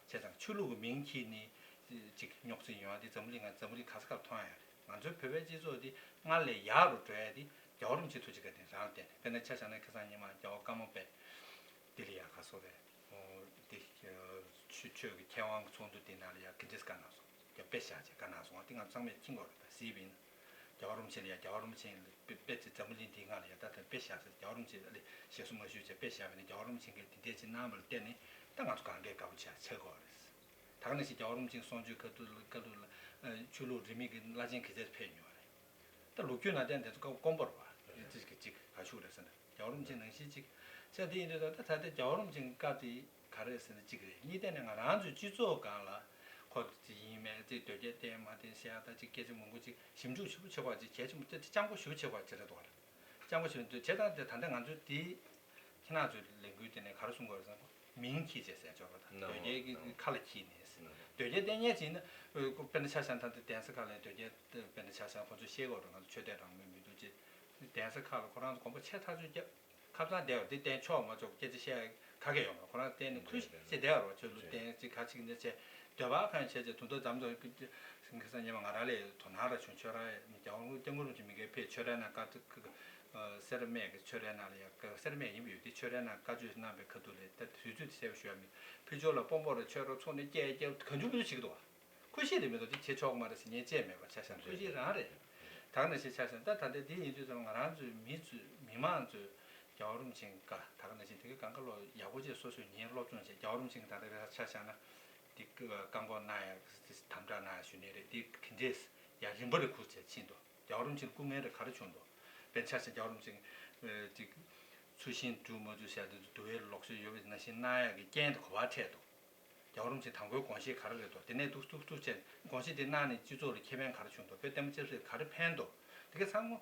བྱས་ཙང་ཆོས་ལུགས་ཀྱི་མིང་འཁྱེར་ནས་ཅིག་རྙོག་ཟིང་ཡོང་ཡ་དེ་འཛམ་བུ་གླིང་ང་འཛམ་བུ་གླིང་ག་ས་གར་མཐོང་ཡ་རེད། ང་ཚོའི་བོད་པའི་སྤྱི་ཚོགས་འདི་སྔར་ལས་ཡག་རུ་འགྲོ་ཡ་དེ་རྒྱལ་བ་རིན་པོ་ཆེའི་ཐུགས་རྗེ་བཀའ་དྲིན་རང་ལ་བརྟེན་ནས། དཔེར་ན་ཆ་བཞག་ན་ཁ་སང་ཉི་མ་རྒྱལ་བ་ཀརྨ་པས་ལྡི་ལི་ཡ་ག་སོགས་རེད། འདི་ཆོས་ཆོས་ཀྱི་མཁས་དབང་གི་ཚོགས་འདུ་དེ་ནང་ལ་ཡ་ག་འདྲས་བཀའ་གནང་སོང་། རྒྱ་དཔེ་བཞག་བྱས་བཀའ་གནང་སོང་བ་དེ་ང་ཚང་མས་མཁྱེན་གྱི་ཡོད་རེད། ད་གཟིགས་པ་ཡིན་ན་རྒྱལ་བ་རིན་པོ་ཆེ་ལ་ཡ་རྒྱལ་བ་རིན་པོ་ཆེ་ལ་དཔེ་དཔེ་ཅིག་འཛམ་བུ་གླིང་འདིའི་སྒང་ལ་ཡ་ད་ལྟ་དཔེ་བཞག་ཟེར་རྒྱལ་བ་རིན་པོ་ཆེ་ལ་ཞེ་སོར་མ་ཞུས་བྱས་དཔེ་བཞག་པ་ཡིན་ན་རྒྱལ་བ་རིན་པོ་ཆེ་གིས་འདི་འདྲས་ཅིག་གནང་བ་ལ་བརྟེན་ནས་ད་ང་ཚོ་གང་གས་དགའ་པོ་ཆགས་ཆགས་ཀྱི་ཡོད་རེད། ད་ག་ནང་བཞིན་རྒྱལ་བ་རིན་པོ་ཆེའི་གསུང་ཆོས་ཁ་ཐུག་ལ་ཁ་ཐུག་ལ་ཆོས་ལུགས་རིས་མེད་ཀྱི་བླ་ཆེན་ག་ཚོད་ཕེབས་མྱོང་བ་རེད། ད་ལོ་རྒྱུས་ནང་བསྟན་དེ་ཚོ་དཀོན་པོ་རེད་བ། ཡིན་ཙི་གི་ཅིག་ག་ཞུ་རེད་ཟེར་ན་རྒྱལ་བ་རིན་པོ་ཆེ་ནང་བཞིན་ཅིག་བྱས་དེ་ཡིན་དུས་ད་ད་ད་ལྟ་རྒྱལ་བ་རིན་པོ་ཆེའི་བཀའ་དེ་ག་རེ་ཟེར་ན་གཅིག་རེད། གཉིས་ཐད་ནས་ང་རང་ཚོའི་སྤྱི་ཚོགས་སྒང་ལ་ཁོ་དེ་ཡིན་མིན་དེ་དོལ་རྒྱལ་བསྟེན་མ་བསྟེན་བཤད་ཡ་ད་ཅིག་སྐད་ཆ་མང་པོ་ཅིག་ཞིབ་འཇུག་ཞིབ་པོ་བྱེད་དགོས་ཅིག་གལ་ཆེན་པོ་དེ་སྤྱང་པོ་ཞིབ་པོ་བྱེད་དགོས་ཅིག་རེད་འདུག་བ། སྤྱང་པོ་ཞིབ་འཇུག་བྱེད་སྟངས་དེ་ད་ལྟ་ང་ཚོས་དེ་ཁྱེད་རང་ཚོའི་ལས་འགུལ་དེ་ནས་ག་རེ་གསུང་དགོས་རེད་ཟེར་ན་མིང་འཁྱེར་བྱས་ཟེར་ཆོག་པ་དང་དོལ་རྒྱལ་གྱི་ཁ་ལ་འཁྱེར་ནས་དོལ་རྒྱལ་བསྟེན་མཁན་ཅིག་ཡིན་ན་དཔེར་ན་ཆ་བཞག་ན་ད་ལྟ་གདན་ས་ཁག་ལ་དོལ་རྒྱལ་དཔེར་ན་ཆ་བཞག་ན་ཁོ་ཚོས་ཤེས་དགོས་རེད། ང་ཚོ་ཆོས་དད་རང་མོས་མི་འདུག་ཅེས་གདན་ས་ཁག་ལ་ཁོ་རང་ཚོ་དགོངས་པ་ཆེ་ཐག་ཆོད་བརྒྱབ། ཁ་སང་བསྡད་པ་འདི་བསྟན་ཆོག་མ་ཆོག་སྐད་ཆ་བཤད་ག་གེ་ཡོད་མ་རེད། ཁོ་རང་བསྟན་ནས་ཁུལ་བྱས་བསྡད་པ་རེད། ཆོས་ལུགས་བསྟན་ཅིག་ག་ཅིག་འདི་བྱས་འདོད་པ་ཕན་ཆད་ཅིག་དུང་དུ་འཛམ་དུ་ཁ་སང་ཉི་མ་ང་རང་ལ་དོ་སྣང་ར་བྱུང་། ཁྱོད་རང་རྒྱལ་བ་སྐྱབས་མགོན་རིན་པོ་ཆེ་མི་དགའ་ཕེབས་ཆོས་ར་ན་བཀའ་སེར་སྨད་ཀྱི་ཆོས་རའི་ནང་ལ་ཡང་སེར་སྨད་ཡིན་པ་ཡོད་དེ་ཆོས་རའི་ནང་བཀའ་ཆོས་གནང་བའི་ཁ་ཐུག་ལ་ད་དུས་ཚོད་དེ་གསལ་པོ་ཞུ་ཡ་མེད། ཕུལ་ཆོག་ལ་དཔོན་པོ་ར་ཆོས་ར་ཚོགས་ནས་སྐྱེལ་སྐྱེལ་གང་བྱུང་མི་འདུག་བྱེད་ཀྱི་འདུག་བ། ཁུལ་ཤེས་རེད་མི་འདུག་དེ་བྱེད་ཆོག་མ་རེད་ཟེར་ཉན་བྱས་མེད་པ་ཆ་བཞག་ན་ཁུལ་ཤེས་རང་རེད། ད་ག་ནང་བཞིན་ཆ་བཞག་ན་ད་ད་ལྟ་འདི་ཡིན་དུས་ཙམ་ང་རང་ཚོའི་མི་ཚོས་མི་མང་ཚོས་རྒྱལ་བ་རིན་པོ་ཆེ་བཀའ་ད་ག་ནང་བཞིན་དེ་གའི་གང་ག་ལོ་ཡག་པོ་བྱས་སོ་སོས་ཉན་སློབ་སྦྱོང་བྱས། རྒྱལ་བ་རིན་པོ་ཆེ་ད་ལྟ་ཆ་བཞག་ན་འདི་བཀའ་བཀའ་འགོག་གནང་ཡ་དམ་དྲག་གནང་ཡ་ཞུ་ནི་རེད། འདི་ག་འདྲས་ཡ་རིམ་པ་རེ་ཁུར་བྱས་ཕྱིན་འདུག་རྒྱལ་བ་རིན་པོ་ཆེ་སྐུ་ངལ་རེ་ག་རེ་བྱུང་འདུག་དཔེར་ན་ཆ་བཞག་ན་རྒྱལ་བ་རིན་པོ་ཆེ་ཅིག་ཚུལ་ཤིང་སྒྲུབ་མ་སྒྲུབ་བྱས་ཏེ་འདུལ་བའི་ལོག་སྲོལ་ཡོད་པའི་ནང་བཞིན་གནང་ཡ་གི་རྐྱེན་དེ་ག་པར་འཕྲད་འདུག་རྒྱལ་བ་རིན་པོ་ཆེ་དང་པོའི་དགོངས་བཞེད་ག་རེ་རེད་དོ། དེ་ནས་འདུག་འདུག་འདུག་བྱས་དགོངས་བཞེད་དེ་གནང་ནས་སྤྱི་ཚོགས་ལ་ཁེ་ཕན་ག་རེ་བྱུང་དོ། བོད་བསྟན་པ་ཆབ་སྲིད་ག་རེ་ཕན་དོ། དེ་ག་ཚང་མ་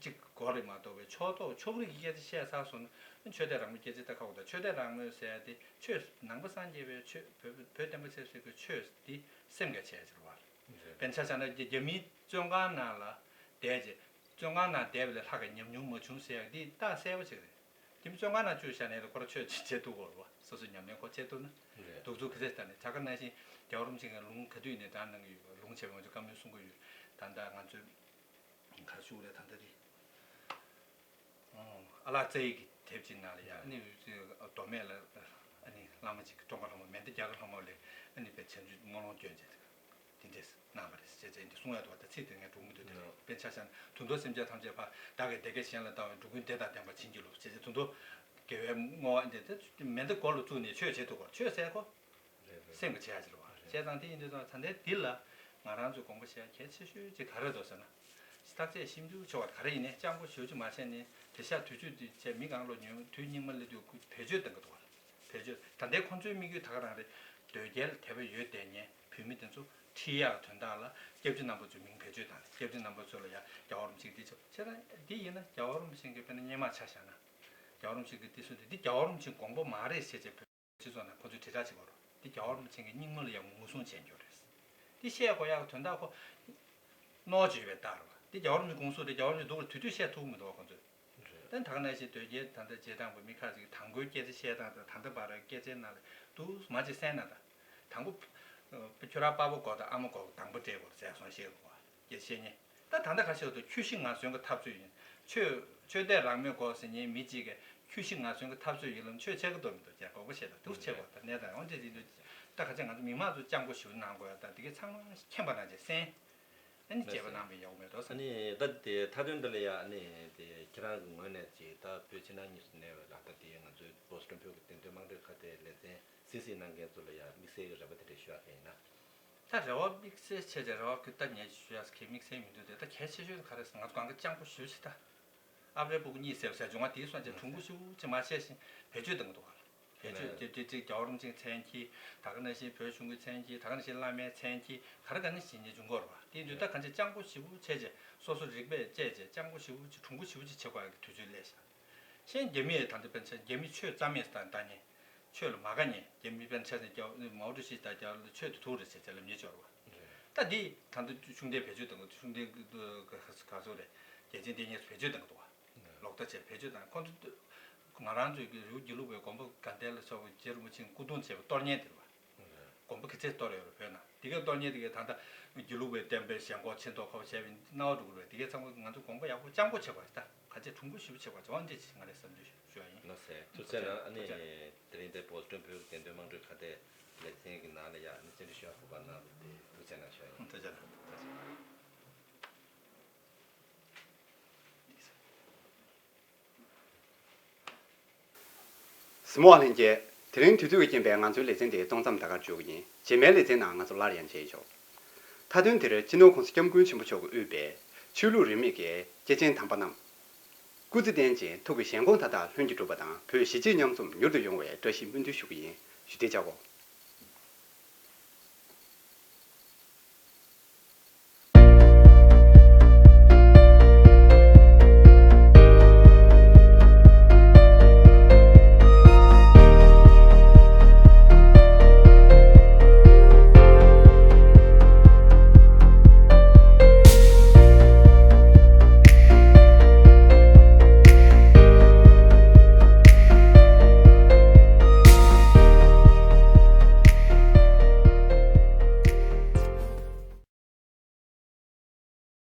གཅིག་གོ་རེད་མ་གཏོགས་པའི་ཕྱོགས་གཏོགས་ཕྱོགས་རིས་ཀྱི་སྐད་ཆ་བཤད་ཚར་སོང་ན། ཆོས་དད་རང་མོས་སྐད་ཆ་ད་ཁ་འོ་ད་ཆོས་དད་རང་མོས་ཟེར་ཡ་དེ་ཆོས་ནང་པ་སངས་རྒྱས་པའི་ཆོས་བོད་བོད་བསྟན་པ་ཆབ་སྲིད་ཀྱི་ཆོས་འདི་སེམས་ཀྱི་བྱས་ཟེར་བ། དཔེར་ཆ་བཞག་ན་རྒྱ་རྒྱ་མིའི་བཙོན་ཁང་ནང་ལ་བསྡད་རྗེས་བཙོན་ཁང་ནང་བསྡད་པ་ལས་ལྷག་གི་ཉམས་མྱོང་མ་བྱུང་ཟེར་ཡ་འདི་རྟགས་གསལ་པོ་ཅིག་རེད། རྒྱ་མི་བཙོན་ཁང་ནང་བཅུག་བཞག་ནས་ཁོ་རང་ཆོས་བྱེད་ཐུབ་དགོས་རེད་བ། སོ་སོའི་ཉམས་ལེན་ཁོ་བྱེད་ཐུབ་ན། རེད། གདུག་རྩུབ་ག་ཚད་དང་ནི་ད་ག་ནང་བཞིན་རྒྱལ་བ་རིན་པོ་ཆེ་གི་ལུང་ག་དུས་ནས་དྲངས་གནང་གི་ཡོད་པ། ལུང་བྱས་པ་ང་ཚོས་བཀའ་མོལ་གསུང་གི་ཡོད། ད་ལྟ་ང་ཚོས་ག་རེ་ཞུ་དགོས་རེད། ད་ལྟ་དེ་ཨ་ལགས་རྩ་ཡིག་གི་དེབ་ཅིག་ནང་ལ་ཡ་ཨ་ནི་མདོ་སྨད་ལ་ཨ་ནི་བླ་མ་ཅིག་གིས་ཀྲུང་ག་ལྷ་མོ་མེ་མདའ་རྒྱ་གར་ལྷ་མོ་ལ་ཨ་ནི་དཔེ་བྱང་ཆུབ་སྨོན་ལམ་སྐྱོན་བྱས། དེ་འདྲས་གནང་བ་རེད་ཅེས་བྱས་འདི་གསུང་ཡ་འདུག་བ། ད་ཚིག་དེ་ངས་འགྲོ་མི་འདུག་དེ་རེད། དཔེར་ཆ་བཞག་ན་དུད་འགྲོ་སེམས་ཅན་ཐམས་ཅད་ཕ་བདག་གིས་བདེ་དགེ་གཞན་ལ་བཏང་བས་འགྲོ་ཀུན་བདེ་དང་ལྡན་པར་བྱིན་གྱིས་རློབས་ཅེས་བྱས་དུད་འགྲོ་དགེ་བའི་བསྔོ་བ་འདི་དེ་མེ་མདའ་མགོ་ལ་བཙུགས་ནས་ཆོས་བྱེད་ཐུབ་པར་ཆོས་ཟེར་ཁོ་སེམས་ཀྱི་བྱེད་ཡ་ཅིག་རེད་བ། བྱས་ཙང་དེ་ཡིན་དུས་ཙང་ད་ལྟའི་འདི་ལ་ང་རང་ཚོས་དགོངས་པ་བཞེས་ཡ་གལ་ཆེ་ཤོས་ཅིག་ག་རེ་རེད་ཟེར་ན། བརྟག་དཔྱད་ཞིབ་འཇུག་བྱེད་པ་ག་རེ་ཡིན་ནའི་སྤྱང་པོ་ཞེ་པོ་ཅིག་མ་བྱས་ནས་དེང་སང་དུས་ཚོད་འདི་བྱས་མི་གང་ལོ་ཉོན་དུས་སྙིགས་མ་སླེབས་དུས་བེད་སྤྱོད་གཏང་གི་འདུག་བ། བེད་སྤྱོད་ད་ལྟའི་ཁོང་ཚོའི་དམིགས་ཡུལ་ད་ག་རང་རེད། དོལ་རྒྱལ་དད་པ་ཡོད་བསྡད་མཁན་བོད་མི་དེ་ཚོ་ཁྲིད་ཡག་དོན་དག་ལ་སྐྱབས་རྗེ་རྣམ་པ་ཚོའི་མིང་བེད་སྤྱོད་བཏང་ནས་སྐྱབས་རྗེ་རྣམ་པ་ཚོ་ལ་ཡ་རྒྱལ་བ་རིན་པོ་ཆེ་འདི་ཚོ་བྱས་ན་འདི་ཡིན་ན་རྒྱལ་བ་རིན་པོ་ཆེ་གི་དཔེར་ན་སྔོན་མ་ཆ་བཞག་ན་རྒྱལ་བ་རིན་པོ་ཆེ་གི་འདི་ཚོ་འདི་འདི་རྒྱལ་བ་རིན་པོ་ཆེ་དགོངས་པ་མ་རེད་ཟེར་བྱས་བོད་སྤྱི་ཚོགས་ནང་ཁོ་ཚོས་དྲིལ་བསྒྲགས་བྱེད་དགོས་རེད། འདི་རྒྱལ་བ་རིན་པོ་ཆེ་གི་སྙིང་མ་ལ་ཡ་ངོ་སྲུང་བྱེད་རྒྱུ་རེད། འདི་བཤད་དགོས་ཡག་གི་དོན་དག་ཁོ་རྣོ་བྱེད་པའི་རྟགས་རེད་བ། འདི་རྒྱལ་བ་རིན་པོ་ཆེ་དགོངས་གསོལ་དེ་རྒྱལ་བ་རིན་པོ་ཆེ་སྡུག་རུ་དུས་དུས་བཤད་ཐུབ་མི་འདུག་བ་ཁོ་ཚོས། ད་ད་ག་ནང་བཞིན་དོལ་རྒྱལ་ད་ལྟ་རྗེས་འབྲང་པ་མི་ཁག་ཅིག་གིས་དང་པོའི་སྐད་ཆ་བཤད་སྟངས་དང་ད་ལྟ་བར་སྐད་ཆའི་ནང་ལ་འདུག་མ་ཅིག་གསན་ན། ད་དང་པོ་ཁྱོད་རང་པ་ཕ་དགོས་དང་ཨ་མ་དགོས་དང་པོ་སྤྲད་དགོས་ཟེར་སོང་བཤད་དགོས་སྐད་ཆ་བཤད་མཁན། ད་ད་ལྟ་ཁ་ཤས་དུ་ཁྱོད་ཤི་ང་གསོན་གྱི་འཐབ་རྩོད་ཡིན། ཆོས་ཆོས་དད་རང་མོས་དགོས་ཟེར་མཁན་མི་གཅིག་གིས་ཁྱོད་ཤི་ང་གསོན་གྱི་འཐབ་རྩོད་ཡིན་ལབ་ཆོས་ཆེ་གི་འདུག་མི་འདུག་ཀྱང་དགོས་པ་བཤད་དང་འདུག་བྱེད་དགོས་ད་གནས་དང་འོན་ཏེ་ཡིན་དུས་ད་ཁ་ཆེ་ང་ཚོ་མི་མང་ཚོ་སྤྱང་པོ་ཞིག་གནང་དགོས་ཡ་ད་དེ་གའི་ཚང་མ་མཁྱེན་པ་ནང་བཞིན་གསན། ཨ་ནི་དཔྱད་པ་གནང་བའི་ཡག་མེད་དོ། ཨ་ནི་ད་དེ་མཐའ་དོན་འདི་ལ་ཡ་ཨ་ནི་དེ་ཁྱེད་རང་གི་ངོས་ནས་ཅིག་ད་བོད་ཕྱི་ནང་གཉིས་སུ་གནས་པའི་ལ་ད་དེ་ང་ཚོའི་བོ་སི་ཊོན་བོད་ཀྱི་བདེན་དོན་དམངས་ཁྲོད་ཁ་བརྡའི་ལེ་ཚན་གཟིགས་གཟིགས་གནང་མཁན་ཚོ་ལ་ཡ་དམིགས་བསལ་གྱི་རེ་བ་དེ་འདྲ་ཞུ་ཡག་གི་ཡིན་ན། ད་རེ་བ་དམིགས་བསལ་བྱས་ཏེ་རེ་བ་ཁུ་ད་ངས་ཞུ་ཡག་གི་དམིགས་བསལ་མི་འདུག་དེ་ད་གལ་ཆེ་ཤོས་ག་རེ་ཟེར་ང་ཚོ་གང་ག་སྤྱང་པོ་ཞུ་ཆེ་ད། ཨ་ཕའི་སྤུ་གུ་གཉིད་སད་ཟེར་བྱུང་བ་དེའི་སོང་ཅིག་གྲུང་པོ་ཞེ་པོ་ཅིག་མ་བྱས་ཤིང་བེད་སྤྱོད་གཏང་གི་འདུག་ག་ལ། བེད་སྤྱོད་ཅིག་ཅིག་ཅིག་རྒྱལ་བ་རིན་པོ་ཆེའི་མཚན་གྱིས་ད་ག་ནང་བཞིན་བོད་གཞུང་གི་མཚན་གྱིས་ད་ག་ནང་བཞིན་བླ་མའི་མཚན་གྱིས་ག་རེ་ག་ནང་བཞིན་ཉེས་འབྱུང་གོ་ར་བ་དེ་ཡིན་དུས་ད་གང་ཅི་སྤྱང་པོ་ཞེ་པོ་བྱས་རྗེས་སོ་སོ་རིག་པས་དཔྱད་རྗེས་སྤྱང་པོ་ཞེ་པོ་ཅིག་གྲུང་པོ་ཞེ་པོ་ཅིག་བྱེད་དགོས་ཡག་གི་དུས་ཚོད་སླེབས་ཤག་གཞན་རྒྱ་མིས་ད་ལྟ་དཔེར་ན་ཆ་རྒྱ་མི་ཆོས་རྩ་མེད་བཏང་བཏང་ཉེན་ཆོས་ལ་མ་དགའ་ཉེན་རྒྱ་མི་དཔེར་ན་ཆ་ནས་རྒྱ་མའོ་ཀྲུའུ་ཞི་དང་རྒྱ་ལ་ཆོས་དེ་ཐུག་རེད་ཟེར་བྱས་ལབ་ཉེན་ཅིག་ཡོད་ར་བ། ད་འདི་ད་ལྟ་ཤུགས་ལྡན་བེད་སྤྱོད་གཏང་དགོས་ཤུགས་ལྡན་ག་ཚོད་རེད་རྒྱལ་ཆེན་སྡེ་གཉིས་སུ་བེད་སྤྱོད་གཏང་གི་འདུག་བ། ལོག་ལྟ་བྱས་བེད་སྤྱོད་བཏང་ཁོང་ཚོ་ང་རང་ཚོའི་གི་རི་བོ་དགེ་ལུགས་པའི་དགོན་པ་དགའ་ལྡན་ལ་སོགས་པའི་རྗེ་རིན་པོ་ཆེའི་སྐུ་གདུང་བྱས་པ་གཏོར་ཉེན་དེ་རེད་བ། དགོན་པ་ག་ཚད་གཏོར་ཡོད་རེད་བོད་ནང་དེ་གའི་གཏོར་ཉེན་དེ་གའི་ད་ལྟ་དགེ་ལུགས་པའི་བསྟན་པའི་ཞེན་ཁོག་ཆེ་མདོག་ཁ་པོ་བྱས་པའི་སྣང་བ་འགྲོ་གི་རེད་དེ་གའི་ཚང་མ་ང་ཚོ་དགོངས་པ་ཡག་པོ་སྤྱང་པོ་བྱེད་དགོས་རེད་ད་ག་ཚད་གྲུང་པོ་ཞེ་པོ་བྱེད་དགོས་རེད་འོ་འདི་ཅིག་ང་རའི་བསམ་ཚུལ་ཞུ་ཡ་ཡིན། ལགས་སོ་ཐུགས་རྗེ་གནང་ཨ་ནི་དེ་རིང་འདིར་བོ་སི་ཊོན་བོད་ཀྱི་བདེན་དོན་དམངས་ཁྲོད་ཁ་བརྡའི་ལེ་ཚན་གྱི་ནང་ལ་ཡ་ཨ་ནི་བཅར་འདྲི་ཞུ་བར་གནང་བ་དེ་ཐུགས་རྗེ་གནང་ཞུ་ཡ་ཡིན། ཐུགས་རྗེ་གནང་། གཟིགས་མོ་བ་ལྷན་རྒྱས། དེ་རིང་དུས་ཚོད་ཀྱི་རྐྱེན་པས་ང་ཚོའི་ལེ་ཚན་འདི་གཏོང་མཚམས་ད་གར་འཇོག་གི་ཡིན། རྗེས་མའི་ལེ་ཚན་ནང་ང་ཚོ་སླར་ཡང་མཇལ་ཆོག་མཐའ་དོན་དེར་སྤྱི་ནོར་༸གོང་ས་༸སྐྱབས་མགོན་ཆེན་པོ་མཆོག་གིས་དབུས་པའི་ཆོས་ལུགས་རིས་མེད་ཀྱི་སྐྱེས་ཆེན་དམ་པ་རྣམས་སྐུ་ཚེ་བརྟན་ཅིང་ཐུགས་ཀྱི་ཞེན་ཁོག་མཐའ་དག་ལྷུན་གྱིས་གྲུབ་པ་དང་བོད་གཞིས་བྱེས་མཉམ་འཛོམས་མྱུར་དུ་ཡོང་བའི་བཀྲ་ཤིས་སྨོན་འདུན་ཞུ་གི་ཡིན། ཞུ་བདེ་བྱ་གོ།